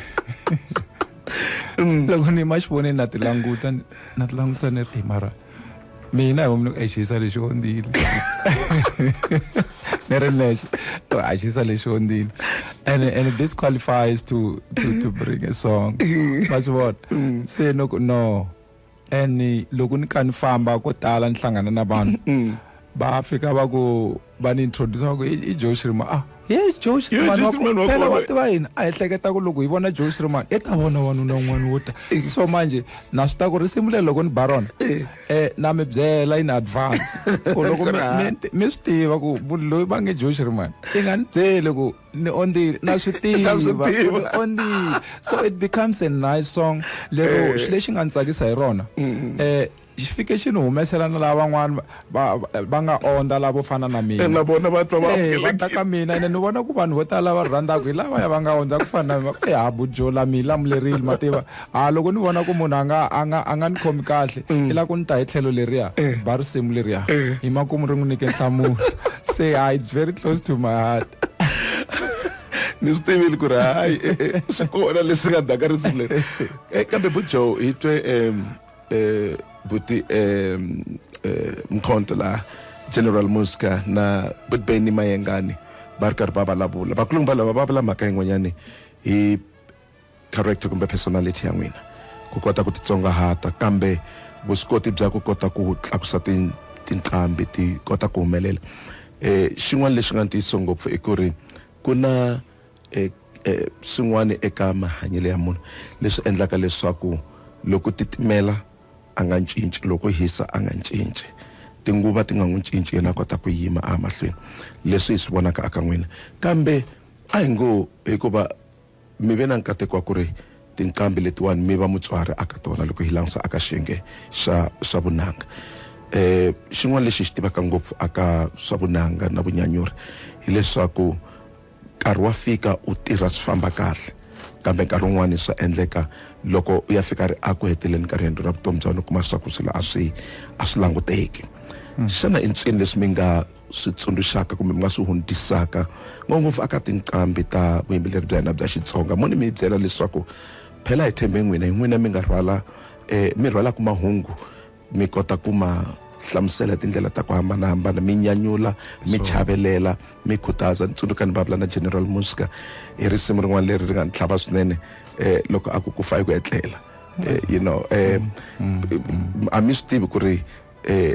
Loko ni yima xivonini na ti languta na ti langutisa ni ri mara mina hi vomi ni xisa lexi ondzile ni ri nexe a xisa lexi ondzile and this qualifies to bring a song. Ma swi vona se no no and loko ni ka ni famba ko tala ni hlangana na vanhu va fika va ku va ni introduce va ku i Joe Shirimani. Ah ye Joe Shirimani phela wa tiva yini a hi hleketa ku loko hi vona Joe Shirimani i ta vona wanuna un'wana wo ta. So manje na swi ta ku risimu leri loko ni ba rona na mi byela in advance ku loko mi swi tiva ku munhu loyi va nge Joe Shirimani i nga ni byeli ku ni ondzile na swi tiva ni ondzile. So it becomes a nice song lero xilo lexi nga ni tsakisa hi rona xi fike xi ni humesela na lava van'wana va nga ondza lavo fana na mina na vona va twa va va ta ka mina ene ni vona ku vanhu vo tala va rhandzaka hi lava ya va nga ondza ku fana na mina. Ha bujola mi lamulerile mativa ha loko ni vona ku munhu a nga ni khomi kahle i la ku ni ta hi tlhelo leriya ba risimu leriya hi makumu ri n'wi nyike nhlamulo. Se it's very close to my heart. Ni swi tivile ku ri hayi swi kona leswi nga daka risimu leri. Kambe bu Joe hi twe buti Mkhonto la General Muska na buti Benny Mayengani va ri karhi va vulavula vakulungu va lava va vula mhaka yin'wanyani hi character kumbe personality ya n'wina ku kota ku titsongahata kambe vuswikoti bya ku kota ku tlakusa tinqambi ti kota ku humelela. Xin'wana lexi nga ntiyiso ngopfu i ku ri ku na swin'wana eka mahanyelo ya munhu leswi endlaka leswaku loko titimela a nga cinci, loko hisa a nga cinci, tinguva ti nga n'wi cinci, yena a kota ku yima a mahlweni. Leswi hi swi vonaka aka n'wina kambe a hi ngo hikuva mi ve na nkateko wa ku ri tinqambi letiwani mi va mutswari aka tona loko hi langutisa aka xiyenge xa swa vunanga. Xin'wana lexi hi xi tivaka ngopfu aka swa vunanga na vunyanyuri hileswaku nkarhi wa fika u tirha swi famba kahle kambe nkarhi wun'wani swa endleka loko u ya fika ri a ku heteleni ka riendzo ra vutomi bya wena u kuma swa ku swilo a swi languteki. Xana i ntswini leswi mi nga swi tsundzuxaka kumbe mi nga swi hundzisaka ngopfungopfu aka tinqambi ta vuyimbeleri bya hina bya Xitsonga mo ni mi byela leswaku phela hi tshembe n'wina hi n'wina mi nga rhwala mi rhwalaka mahungu mi kota ku ma hlamusela tindlela ta ku hambanahambana mi nyanyula mi chavelela mi khutaza. Ni tsundzuka ni vulavula na General Muska hi risimu rin'wana leri ri nga ni tlhava swinene loko a ku ku fa hi ku etlela. You know a mi swi tivi ku ri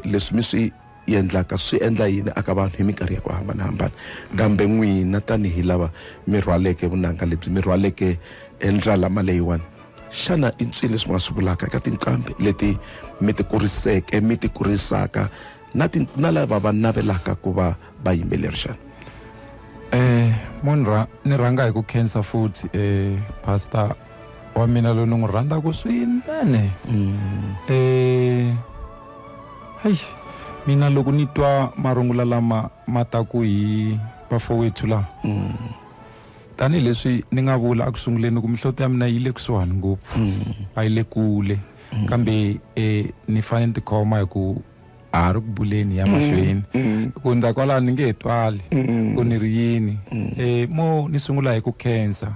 leswi mi swi endlaka swi endla yini aka vanhu hi minkarhi ya ku hambanahambana kambe n'wina tanihi lava mi rhwaleke vunanga lebyi mi rhwaleke ndzalama leyiwani xana i ntswini leswi mi nga swi vulaka eka tinqambi leti mi ti kuriseke mi ti kurisaka na lava va navelaka ku va vayimbeleri xana? Munhu ni rhanga hi ku khensa futhi pastor Wa mina loyi ni n'wi rhandzaka swinene. Hayi, mina loko ni twa marungula lama ma taku hi vafowethu laha, tanihileswi ni nga vula eku sunguleni ku mihloti ya mina yi le kusuhani ngopfu, a yi le kule, kambe ni fanele ni tikhoma hi ku a ha ri ku buleni ya mahlweni, ku hundza kwalano ni nge he twali ku ni ri yini. Mo ni sungula hi ku khensa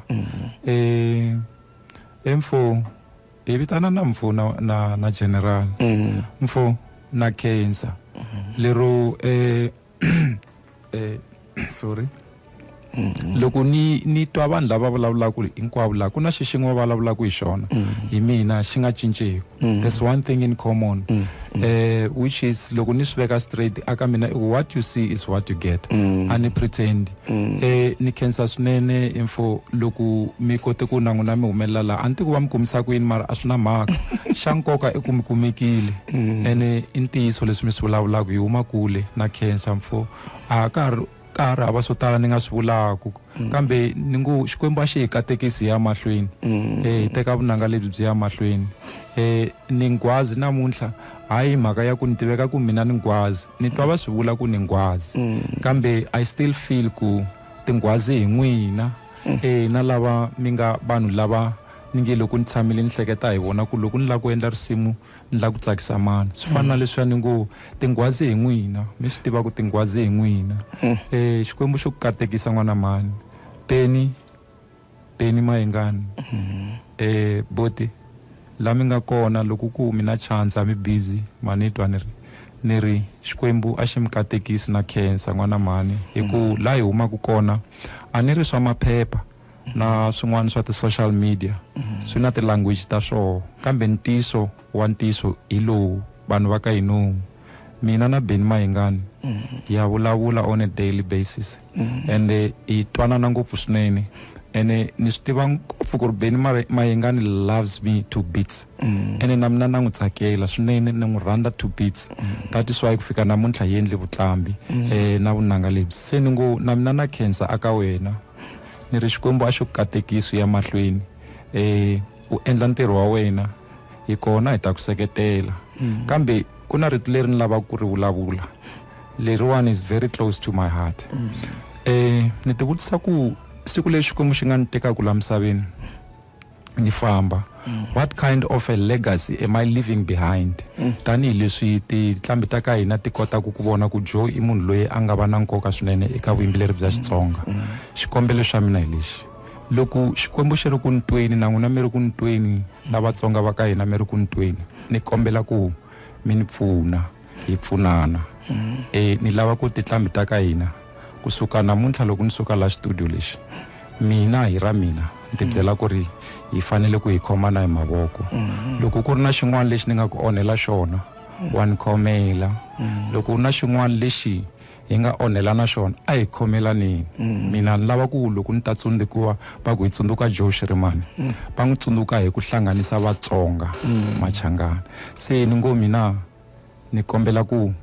mfo, hi vitana na mfo na general. Mfo na khensa lero sorry, loko ni twa vanhu lava vulavulaka hinkwavo laha ku na xi xin'we va vulavulaka hi xona, hi mina xi nga cinceki. There's one thing in common, which is loko ni swi veka straight aka mina, what you see is what you get. A ni pretend. Ni khensa swinene info loko mi kote ku na n'wina mi humelela laha. A ni tivi ku va mi kumisa ku yini, mara a swi na mhaka. Xa nkoka i ku mi kumekile, ene i ntiyiso leswi mi swi vulavulaka, hi huma kule. Na khensa mfo, a ka ha ri ka ha ri hava swo tala ni nga swi vulaku, kambe ni ngo Xikwembu a xi hi katekisi hi ya mahlweni. Hi teka vunanga lebyi byi ya mahlweni. Ni nghwazi namuntlha, hayi mhaka ya ku ni tiveka ku mina ni nghwazi, ni twa va swi vula ku ni nghwazi, kambe I still feel ku tinghwazi hi n'wina. Na lava mi nga vanhu lava ni nge loko ni tshamile ni hleketa hi vona ku loko ni lava ku endla risimu ni lava ku tsakisa mani, swi fana na leswiya ni ngo tinghwazi hi n'wina, mi swi tiva ku tinghwazi hi n'wina. Xikwembu xo ku katekisa n'wana mani, Penny, Penny Mayengani. Boti la mi nga kona loko ku mi na chance a mi busy, ma ni twa ni ri Xikwembu a xi mi katekisi na khensa n'wana mani, hi ku la hi humaka kona a ni ri swa maphepha na swin'wana swa ti-social media, swi na ti-language ta swoho, kambe ntiyiso wa ntiyiso hi lowu vanhu va ka hino, mina na Benny Mayengani ya vulavula on a daily basis, ende hi twanana ngopfu swinene, ene ni swi tiva ngopfu ku ri Benny Mayengani loves me to bits, ene na mina na n'wi tsakela swinene, ni n'wi rhandza to bits. That is why ku fika namuntlha hi endle vutlambi, na vunanga lebyi. Se ni ngo na mina na khensa aka wena, ni ri Xikwembu a xi ku katekisi ya mahlweni. U endla ntirho wa wena, hi kona hi ta ku seketela. Kambe ku na rito leri ni lavaka ku ri vulavula, leriwani is very close to my heart. Ni ti vutisa ku siku leri Xikwembu xi nga ni tekaka la misaveni ni famba, what kind of a legacy am I leaving behind? Tanihileswi tinqambi ta ka hina ti kotaka ku vona ku Joe i munhu loyi a nga va na nkoka swinene eka vuyimbeleri bya Xitsonga. Xikombelo xa mina hi lexi, loko Xikwembu xi ri ku ni tweni, na n'wina mi ri ku ni tweni, na Vatsonga va ka hina mi ri ku ni tweni, ni kombela ku mi ni pfuna, hi pfunana. Ni lava ku tinqambi ta ka hina kusuka namuntlha loko ni suka la studio lexi, mina hi ra mina ni ti byela ku ri hi fanele ku hi khomana hi mavoko. Loko ku ri na xin'wana lexi ni nga ku onhela xona, wa ni khomela. Loko ku ri na xin'wana lexi hi nga onhela na xona, a hi khomelaneni. Mina ni lava ku loko ni ta tsundzukiwa va ku hi tsundzuka Joe Shirimani, va n'wi tsundzuka hi ku hlanganisa Vatsonga, Machangana. Se ni ngo mina ni kombela ku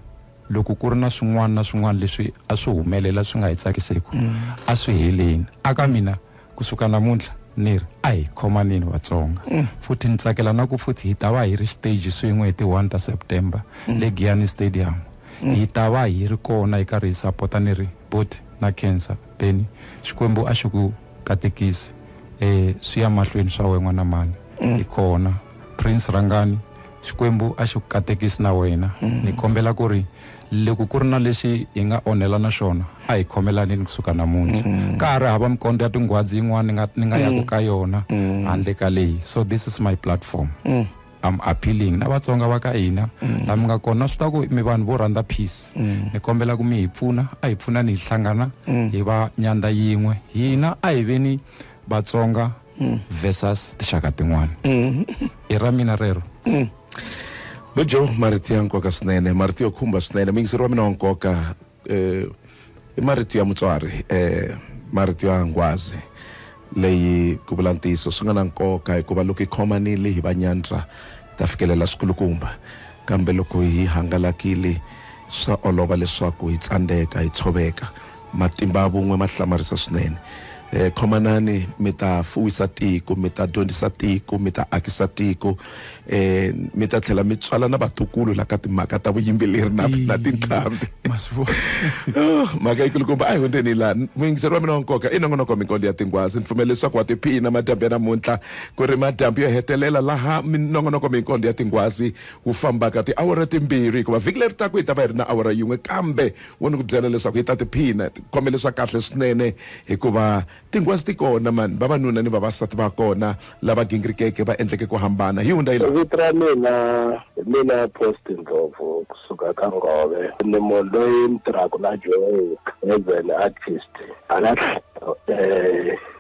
loko ku ri na swin'wana na swin'wana leswi a swi humelela swi nga hi tsakiseki, a swi heleni. Aka mina kusuka namuntlha ni ri a hi khomaneni Vatsonga. Futhi ni tsakela na ku futhi hi ta va hi ri stage swin'we hi ti 1 ta September, le Giyani Stadium. Hi ta va hi ri kona hi karhi hi sapota. Ni ri boti na khensa Benny, Xikwembu a xi ku katekisi, swi ya mahlweni swa wena n'wana mani. Hi kona Prince Rangani, Xikwembu a xi ku katekisi na wena. Ni kombela ku ri loko ku ri na lexi hi nga onhela na xona, a hi khomelaneni kusuka namuntlha. Ka ha ri hava minkondo ya tinghwazi yin'wana ni nga yaku ka yona handle ka leyi. So this is my platform. I'm appealing na Vatsonga va ka hina, la mi nga kona, swi ta ku mi vanhu vo rhandza peace. Ni kombela ku mi hi pfuna, a hi pfunani hi hlangana, hi va nyanda yin'we. Hina a hi veni Vatsonga versus tinxaka tin'wana. I ra mina rero. Bojo, marito ya nkoka swinene, marito yo khumba swinene. Muyingiseri wa mina wa nkoka, i marito ya mutswari, marito ya nghwazi leyi ku vula ntiyiso swi nga na nkoka, hikuva loko hi khomanile hi va nyandza ta fikelela swikulukumba, kambe loko hi hangalakile swa olova leswaku hi tsandzeka, hi tshoveka. Matimba ya vun'we ma hlamarisa swinene. Khomanani mi ta fuwisa tiko, mi ta dyondzisa tiko, mi ta akisa tiko, mi ta tlhela mi tswala na vatukulu la ka timhaka ta vuyimbeleri na tinqambi. Mhaka yikulukumba a hi hundzeni la. Muyingiseri wa mina wa nkoka i nongonoko Minkondo ya Tinghwazi. Ni pfumela leswaku wa tiphina madyambu ya namuntlha ku ri madyambu yo hetelela laha minongonoko Minkondo ya Tinghwazi wu fambaka tiawara timbirhi, hikuva vhiki leri taka hi ta va hi ri na awara yin'we, kambe wo ni ku byela leswaku hi ta tiphina khomele swa kahle swinene, hikuva tinghwazi ti kona mani, vavanuna ni vavasati va kona lava gingirikeke va endleke ku hambana. Hi hundza yi la. Vito ra mina hi mina Post Ndlovu kusuka ka Ngove. Ni munhu loyi ni tirhaka na Joe as an artist. Hala tlhelo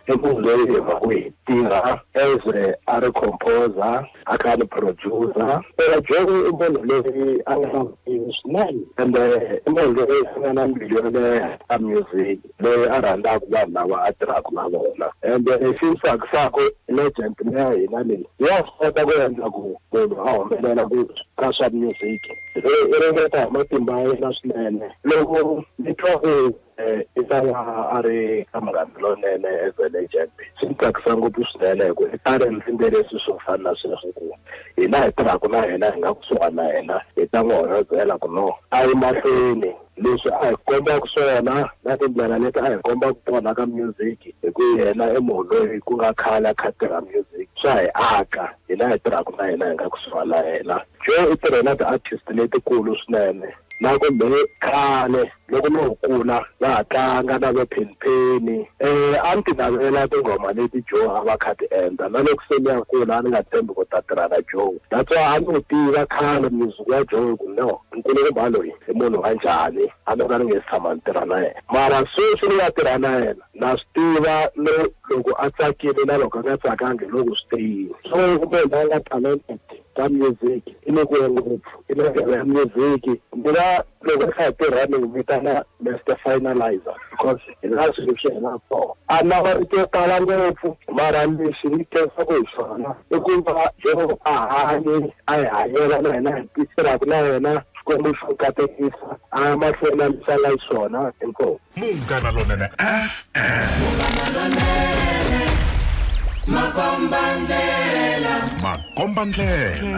i munhu loyi hi va ku hi tirha as a ri composer, a kha ni producer. Joe i munhu loyi a nga na vutivi swinene, ende i munhu loyi a nga na mbilu yo leha ka music, loyi a rhandzaka vanhu lava a tirhaka na vona. Ende lexi ni tsakisaka legend ya hina leyi ya swi kota ku endla ku munhu a humelela ku ka swa music. I ringeta hi matimba ya yena swinene. Loko ni twa ku i ta va a ri ka Munghana Lonene as a legend, swi ni tsakisa ngopfu swinene, hi ku i ta ri ndzi leswi swo fana na sweswo, ku hina hi tirhaka na yena, hi nga kusuhani na yena, hi ta n'wi hoyozela ku no a yi mahlweni leswi a hi kombaka swona na tindlela leti a hi kombaka tona ka music, hi ku yena i munhu loyi ku nga khale a kha tirha music, swa hi aka hina hi tirhaka na yena, hi nga kusuhani na yena. Joe i tirhe na ti-artist letikulu swinene, na kumbe khale loko no kula va ha tlanga na vo Penny. A ni ti navela tinghoma leti Joe a va kha ti endla, na loko se ni ya kula a ni nga tshembi ku ta tirha na Joe. That's why a ni wu tiva khale music wa Joe, ku no nkulukumba loyi i munhu wa njhani, a no ka ni nge se tshama ni tirha na yena. Mara sweswi ni nga tirha na yena, na swi tiva no loko a tsakile na loko a nga tsakangi loko swi tiyile. So i munhu a nga talented ka music, i nyikiwe ngopfu, i na ndlela ya music. Mina loko ni kha hi tirha ni n'wi vitana Mr Finalizer, because hi laha swilo swi helaka kona. A na marito yo tala ngopfu, mara lexi ni khensaka hi xona i ku va Joe a hanye a hi hanyela na hina hi tirhaka na yena. Xikwembu xi n'wi katekisa a ya mahlweni a leswi a nga xiswona. Inkomu. Munghana Lonene FM. Makombandlela. Makombandlela.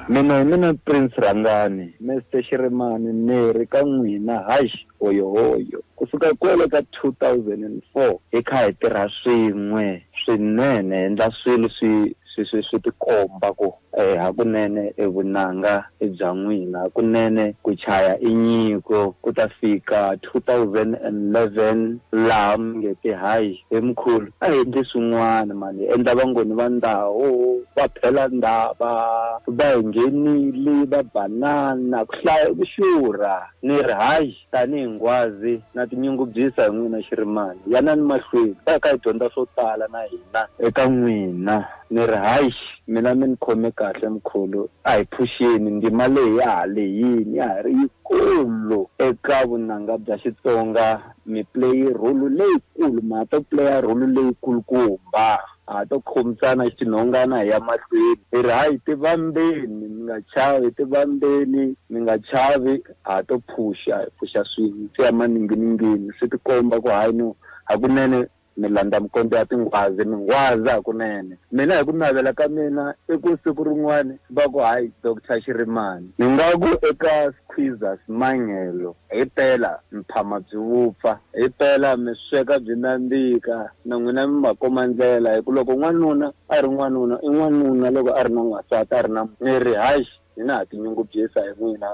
Mina hi mina Prince Rhangani, Mr Shirimani, ni ri ka n'wina hayi hoyohoyo kusuka kwele ka 2004 hi kha hi tirha swin'we swinene, hi endla swilo swi swi swi swi tikomba ku hakunene e vunanga i bya n'wina, hakunene ku chaya i nyiko. Ku ta fika 2011 laha mi nge ti hayi he mkhulu, a hi endli swin'wana mani, hi endla vangoni va ndhawu va phela ndhava, va hi nghenile va banana ku hlaya ku xurha. Ni ri hayi tanihi nghwazi na tinyungubyisa hi n'wina Shirimani, yanani mahlweni, va kha hi dyondza swo tala na hina eka n'wina. Ni ri hayi mina mi ni khome kahle mkhulu, a hi phuxeni ndima leyi ya ha lehini, ya ha ri yikulu eka vunanga bya Xitsonga. Mi play role leyikulu, ma ha to playa role leyikulukumba, ha to khomisana xinhongana hi ya mahlweni. Hi ri hayi tivambeni, mi nga chavi, tivambeni mi nga chavi, ha to phusha, hi phusha swin'we swi ya maninginingini, swi tikomba ku hayi no hakunene mi landza mikondzo ya tinghwazi, minghwazi hakunene. Mina hi ku navela ka mina i ku siku rin'wana va ku hayi Doctor Shirimani, ni nga ku eka Squeezers Mangelo, hi pela mphama byi vupfa, hi pela mi sweka byi nandzika, na n'wina mi ma komba ndlela. Hi ku loko n'wanuna a ri n'wanuna i n'wanuna, loko a ri na n'wansati a ri na, ni ri hayi hina ha tinyungubyisa hi n'wina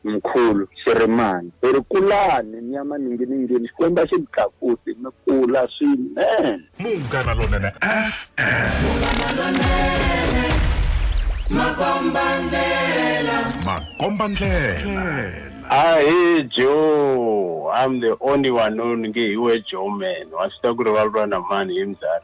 mkhulu Shirimani. Hi ri kulani mi ya maninginingini, Xikwembu a xi mi tlakusi, mi kula swinene. Munghana Lonene FM. Makombandlela. Makombandlela. Ahe Joe, I'm the only one known nge hi we Joe man. Wa swi tiva ku ri vulavula na mani hi mzala.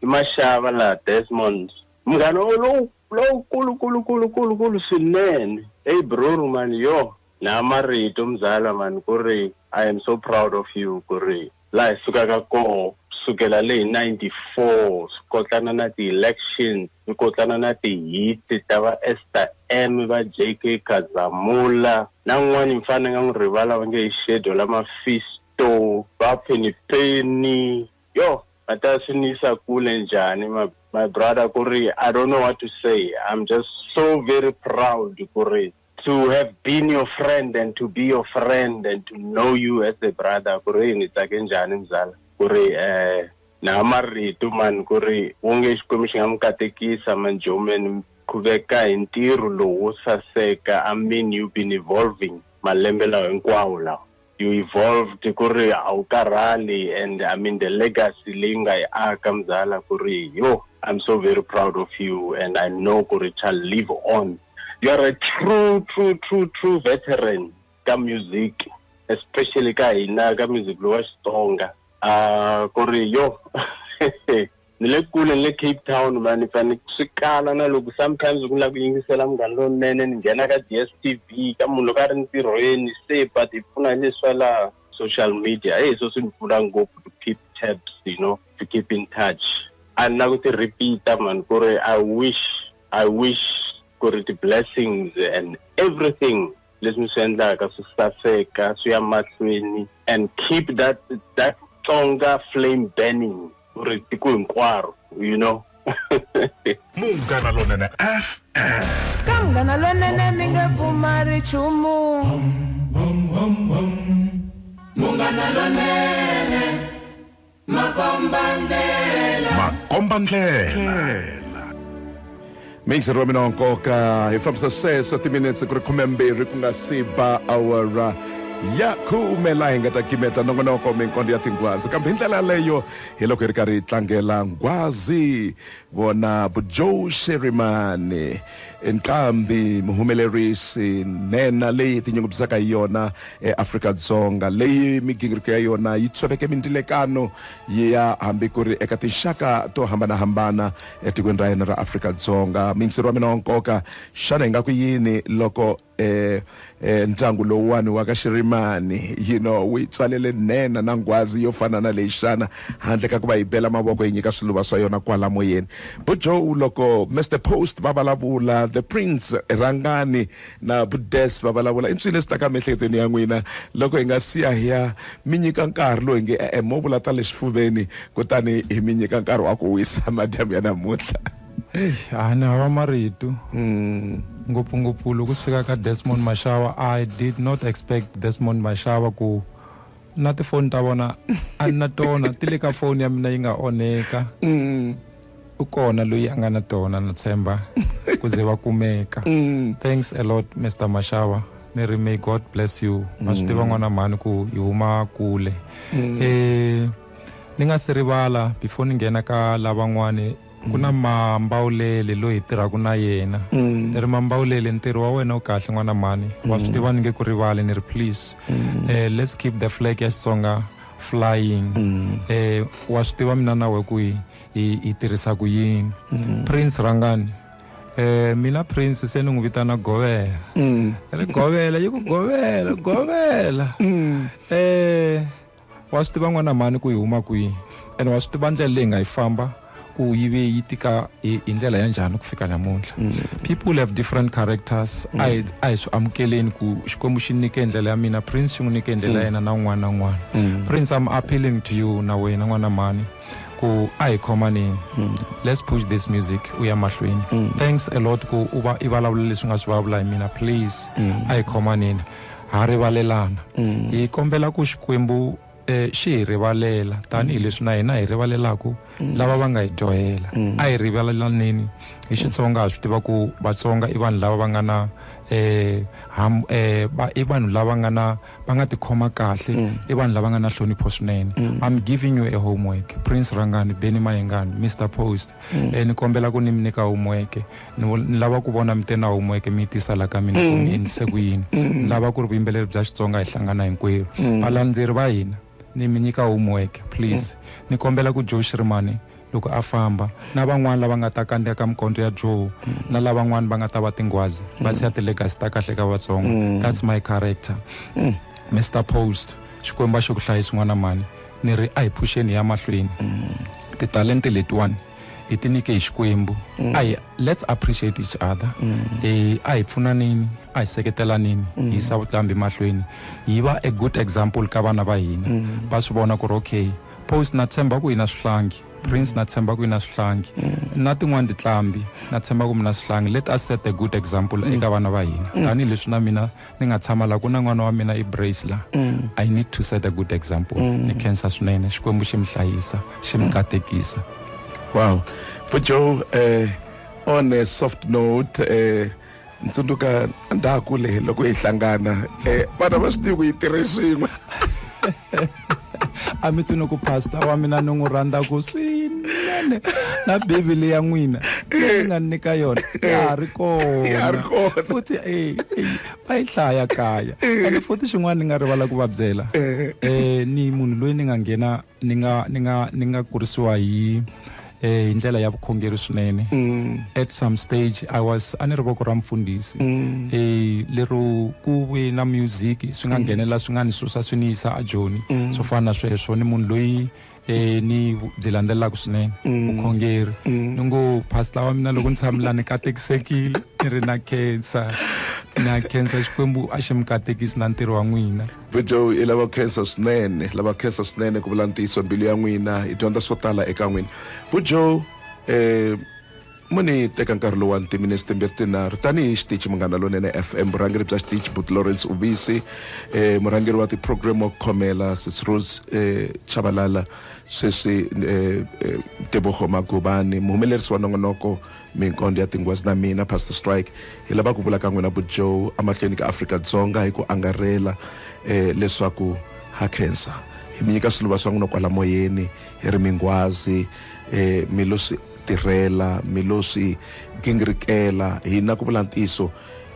I maxava la Desmond. Munghana lowu lowukulu kulu kulu kulu kulu swinene. Hey bro man, yo na marito mzala man, ku ri I am so proud of you, ku ri laha hi sukaka koho sukela le hi 94 swi kotlana na ti-elections, swi kotlana na ti-hit ta va Esther M, va JK Khazamula, na n'wani mfana nga n'wi rivala va nge hi Shadow la Mafist. Vito va Penny yo va ta swi ni yisa kule njhani my brother ku ri I don't know what to say. I'm just so very proud ku ri to have been your friend and to be your friend and to know you as a brother ku ri ni tsake njhani mzala ku ri na marito man ku ri wonge Xikwembu xi nga mi katekisa man Joe man khuveka hi ntirho lowu wo saseka. I mean, you've been evolving malembe lawa hinkwawo lawa you evolved ku ri a wu karhali and I mean the legacy leyi nga yi aka mzala ku ri yo I'm so very proud of you and I know ku ri shall live on. You are a true true true true veteran ka music, especially ka hina ka music lowa Xitsonga. Ku ri yo ni le kule ni le Cape Town man, ni swi kala na loko sometimes ku lava ku yingisela munghana lowunene ni nghena ka DStv ka munhu loko a ri ntirhweni se but hi pfuna hi leswa la social media. Hey, so swi ni pfuna ngopfu to keep tabs, you know, to keep in touch. A ni na ku ti repeat-a man ku ri I wish ku ri ti-blessings and everything leswi mi swi endlaka swi saseka swi ya mahlweni and keep that Tsonga flame burning ku ri tiko hinkwaro, you know. Munghana Lonene FM. Ka Munghana Lonene mi nge pfumari nchumu. Munghana Lonene makomba ndlela. Makomba ndlela. Mixer wa mina wa nkoka hi fambisa sweswo timinetse ku ri 12 ku nga si ba awara ya khume laha hi nga ta gimeta nongonoko minkondo ya tinghwazi. Kambe hi ndlela yaleyo hi loko hi ri karhi hi tlangela nghwazi vona Joe Shirimani, nqambi muhumelerisi nhenha leyi tinyungubyisaka hi yona eAfrika-Dzonga, leyi migingiriko ya yona yi tshoveke mindzilekano yi ya hambi ku ri eka tinxaka to hambanahambana etikweni ra hina ra Afrika-Dzonga. Muyingiseri wa mina wa nkoka, xana hi nga ku yini loko ndyangu lowuwani wa ka Shirimani, you know, wu yi tswalele nhenha na nghwazi yo fana na leyi xana, handle ka ku va yi bela mavoko yi nyika swiluva swa yona kwala moyeni? Bo Joe, loko Mr Post va vulavula, The Prince Rhangani na Budes va vulavula, i ncini leswi taka emiehleketweni ya n'wina loko hi nga siya hi ya mi nyika nkarhi lowu hi nge e-e mo vula ta le xifuveni, kutani hi mi nyika nkarhi wa ku wisa madyambu ya namuntlha? Hey, a ni hava marito. Ngopfungopfu loko swi fika ka Desmond Mashawa, I did not expect Desmond Mashawa ku na tifoni ta vona a ni na tona, ti le ka foni ya mina yi nga onheka. U kona loyi a nga na tona, na tshemba ku ze va kumeka. Thanks a lot Mr Mashawa, ni ri may God bless you. Ma swi tiva n'wana mhani ku hi huma kule. Ni nga si rivala before ni nghena ka lavan'wani, ku na Mambawulele loyi hi tirhaka na yena. Ni ri Mambawulele, ntirho wa wena wu kahle n'wana mhani, wa swi tiva ni nge ku rivali, ni ri please, let's keep the flag ya Xitsonga flying. Wa swi tiva mina na we ku hi tirhisa ku yini. Prince Rhangani, mina Prince se ni n'wi vitana Govela. Ri Govela yi ku Govela, Govela. Wa swi tiva n'wana mhani ku hi huma kwihi, and wa swi tiva ndlela leyi nga yi famba ku yi ve yi tika hi ndlela ya njhani ku fika namuntlha. People have different characters. A hi swi amukeleni ku Xikwembu xi nyike ndlela ya mina, Prince xi n'wi nyike ndlela ya yena na un'wana na un'wana. Prince, I'm appealing to you na wena n'wana mhani ku a hi khomaneni. Let's push this music u ya mahlweni. Thanks a lot ku u va i vulavula leswi nga swi vulavula hi mina, please. A hi khomaneni, ha rivalelana. Hi kombela ku Xikwembu xi hi rivalela tanihileswi na hina hi rivalelaku lava va nga hi dyohela. A hi rivalelaneni hi Xitsonga, ha swi tiva ku Vatsonga i vanhu lava va nga na i vanhu lava nga na va nga tikhoma kahle, i vanhu lava nga na nhlonipho swinene. I'm giving you a homework, Prince Rhangani, Benny Mayengani, Mr Post. Ni kombela ku ni mi nyika homework, ni lava ku vona mi te na homework mi tisa la ka mina ku mi endlise ku yini. Ni lava ku ri vuyimbeleri bya Xitsonga hi hlangana hinkwerhu. Valandzeri va hina, ni mi nyika homework please. Ni kombela ku Joe Shirimani loko a famba na van'wana lava nga ta kandziya ka mikondzo ya Joe, na lavan'wana va nga ta va tinghwazi, va siya ti-legacy ta kahle ka Vatsonga. That's my character. Mr Post, Xikwembu a xi ku hlayisi n'wana mhani, ni ri a hi phuxeni ya mahlweni. Titalente letiwani hi ti nyike hi Xikwembu. A hi, let's appreciate each other. A hi pfunaneni, A hi seketelanini, hi yisa vuqambi mahlweni, hi va a good example ka vana va hina. Va swi vona ku ri okay, Post na tshemba ku yi na swihlangi, Prince na tshemba ku yi na swihlangi, na tin'wani titlambi na tshemba ku mi na swihlangi. Let us set a good example eka vana va hina. Tanihileswi na mina ni nga tshama la ku na n'wana wa mina i Brace la, I need to set a good example. Ni khensa swinene, Xikwembu xi mi hlayisa, xi mi katekisa. Wow, but Joe, on a soft note, ntsundzuka ndzhaku le loko hi hlangana, vana va swi tivi ku yi tirhe swin'we. A mi twi ni ku pastor wa mina ni n'wi rhandza ku swinene, na bibele ya n'wina leyi nga nyika yona ya ha ri kona. Ya ha ri kona. Futhi, va yi hlaya kaya. Ene futhi xin'wana ni nga rivala ku va byela, ni munhu loyi ni nga nghena, ni nga kurisiwa hi ndlela ya vukhongeri swinene. At some stage I was a ni ri voko ra mfundhisi. Lero ku ve na music swi nga nghenela, swi nga ni susa swi ni yisa a Joni. Swo fana na sweswo, ni munhu loyi ni byi landzelelaka swinene vukhongeri. Ni ngo pastor wa mina loko ni tshame la ni katekisekile, ni ri na khensa, na khensa Xikwembu a xi mi katekisi na ntirho wa n'wina. Joe, i lava khensa swinene, lava khensa swinene ku vula ntiyiso, mbilu ya n'wina hi dyondza swo tala eka n'wina. Joe, mo ni teka nkarhi lowu wa timinetse timbirhi tinharhu tanihi xitichi Munghana Lonene FM, vurhangeri bya xitichi But Lawrence Ubisi, murhangeri wa ti-program wa ku khomela Sis Rose, Chabalala, sweswi Tebogo Magubane, muhumelerisi wa nongonoko Minkondo ya Tinghwazi, na mina Pastor Strike, hi lava ku vula ka n'wina Bu Joe amahlweni ka Afrika-Dzonga hi ku angarhela, leswaku ha khensa, hi mi nyika swiluva swa n'wina kwala moyeni, hi ri minghwazi, mi lo swi tirhela, mi lo swi gingirikela. Hina ku vula ntiyiso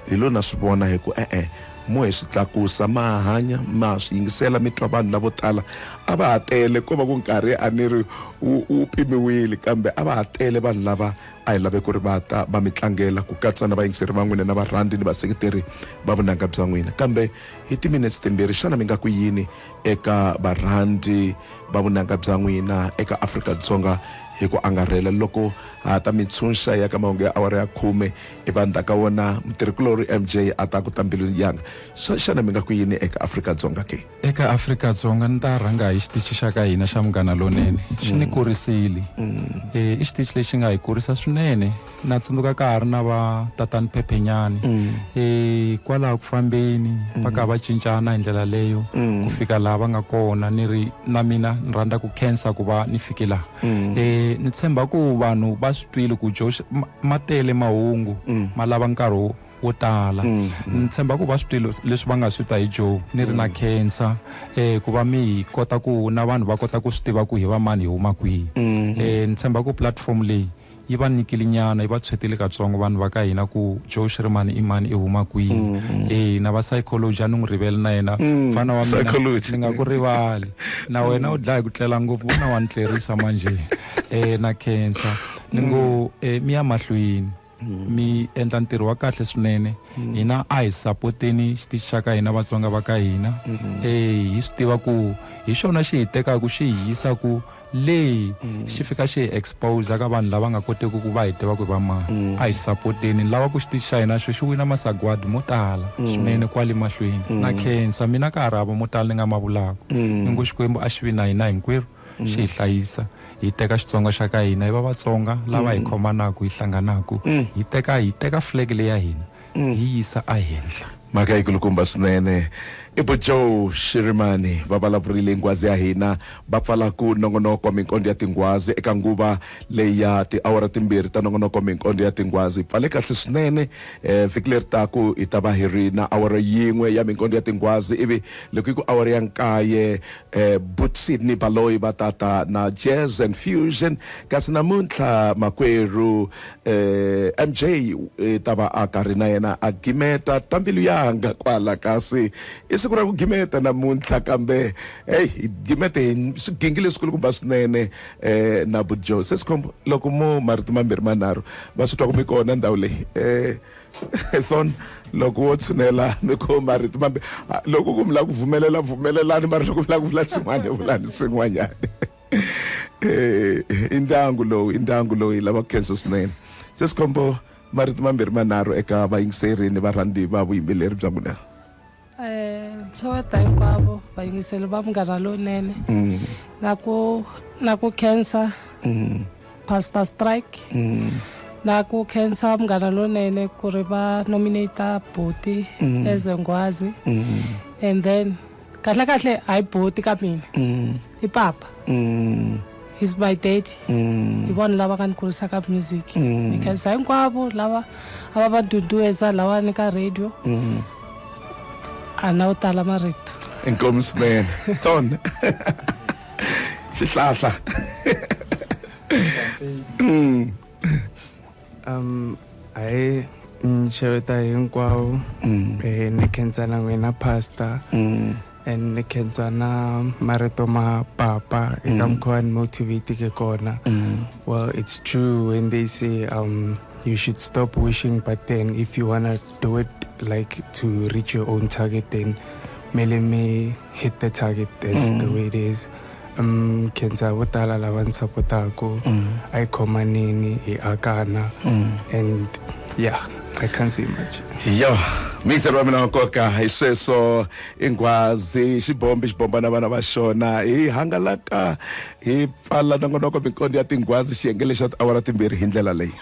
hi lo na swi vona hi ku e-e mo hi swi tlakusa, ma hanya, ma swi yingisela, mi twa vanhu lavo tala a va ha tele, ko va ku nkarhi a ni ri wu pimiwile, kambe a va ha tele vanhu lava a hi lave ku ri va ta va mi tlangela, ku katsa na vayingiseri va n'wina na varhandzi ni vaseketeri va vunanga bya n'wina. Kambe hi timinetse timbirhi, xana mi nga ku yini eka varhandzi va vunanga bya n'wina eka Afrika-Dzonga hi ku angarhela loko ha ta mi tshunxa ya ka mahungu ya awara ya 10 evandla ka wona mutirhikulori MJ a ta ku ta mbilu yanga? Xana mi nga ku yini eka Afrika-Dzonga ke? Eka Afrika-Dzonga ni ta rhanga hi xitichi xa ka hina xa Munghana Lonene. Xi ni kurisile. I xitichi lexi nga hi kurisa swinene. Na tsundzuka ka ha ri na va tatani Phephenyani. Kwalaho ku fambeni, va ka va cincana hi ndlela leyo, ku fika laha va nga kona. Ni ri na mina ni rhandza ku khensa ku va ni fike laha. Ni tshemba ku vanhu va swi twile ku Joe ma tele mahungu, ma lava nkarhi wo tala. Ni tshemba ku va swi twile leswi va nga swi twa hi Joe. Ni ri na khensa, ku va mi hi kota ku na vanhu va kota ku swi tiva ku hi va mani, hi huma kwihi. Ni tshemba ku platform leyi yi va nyikile nyana, yi va tshwetile katsongo vanhu va ka hina ku Joe Shirimani i mani, i huma kwihi. Na va psychology a ni n'wi riveli na yena. Mfana wa mina, Psychology. ni nga ku rivali. Na wena u dlaya hi ku tlela ngopfu, vona wa ni tlerisa manje. Na khensa. Ni ngo, mi ya mahlweni. Mi endla ntirho wa kahle swinene. Hina a hi sapoteni xitichi xa ka hina, Vatsonga va ka hina. Hi swi tiva ku hi xona xi hi tekaka, xi hi yisa ku le, xi fika xi hi expose ka vanhu lava nga koteki ku va hi tiva ku va mani. A hi sapoteni, lava ku xitichi xa hina xo xi wina masagwadi mo tala swinene kwale mahlweni. Na khensa, mina ka ha ri hava mo tala ni nga ma vulaka. Ni ngo Xikwembu a xi vi na hina hinkwerhu, xi hi hlayisa, hi teka Xitsonga xa ka hina, hi va Vatsonga lava hi khomanaku, hi hlanganaku, hi teka flag leyi ya hina, hi yisa ehenhla. Mhaka yi kulukumba swinene. I bo Joe Shirimani va vulavurile nghwazi ya hina, va pfala ku nongonoko Minkondo ya Tinghwazi eka nguva leyi ya tiawara timbirhi ta nongonoko Minkondo ya Tinghwazi. Pfale kahle swinene. Vhiki leri taku hi ta va hi ri na awara yin'we ya Minkondo ya Tinghwazi, ivi loko yi ku awara ya 9, But Sydney Baloyi va tata na Jazz and Fusion, kasi namuntlha makwerhu, MJ ta va a karhi na yena a gimeta ta mbilu yanga kwala, kasi i siku ra ku gimeta namuntlha, kambe hey, hi gimete hi swigingi leswikulukumba swinene, na But Joe. Se sikhombo loko mo marito mambirhi manharhu va swi twa ku mi kona ndhawu leyi, Thon, loko wo tshunela mi ko marito mambirhi, loko ku mi lava ku pfumelela, pfumelelani, mara loko mi lava ku vula swin'wana, vulani swin'wanyana. I ndyangu lowu, i ndyangu lowu hi lava ku khensa swinene. Se sikhombo Marito mambirhi manharhu eka vayingiseri ni varhandzi va vuyimbeleri bya n'wina. Xeweta hinkwavo vayingiseri va Munghana Lowunene. Na ku khensa Pastor Strike. Na ku khensa Munghana Lowunene ku ri va nominate Buti as nghwazi. And then kahle kahle a hi buti ka mina. I papa. He's my daddy. Hi vona lava nga ni kurisa ka music. Ni khensa hinkwavo lava a va va ndhundhuweza lawa ni ka radio. A na wo tala marito. Inkomu swinene. Ton. Xihlahla. Ahi ni xeweta hinkwavo. Ni khensa na n'wina pastor. And ni khensa na marito ma papa eka mukhuva ni motivate ke kona. Well, it's true when they say you should stop wishing, but then if you want to do it like to reach your own target, then mele me hit the target as the way it is. Khensa vo tala lava ni sapotaku. A hi khomanini, hi akana. And yeah, I can't say much. Yo, mixer wa mina wa nkoka hi sweswo i nghwazi xibombi xibomba na vana va xona hi hangalaka hi pfala nongonoko minkondo ya tinghwazi xiyenge lexa tiawara timbirhi hi ndlela leyi.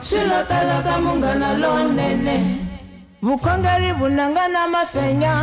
Swilo tala ka Munghana Lowunene. Vukhongeri vunanga na mafenya.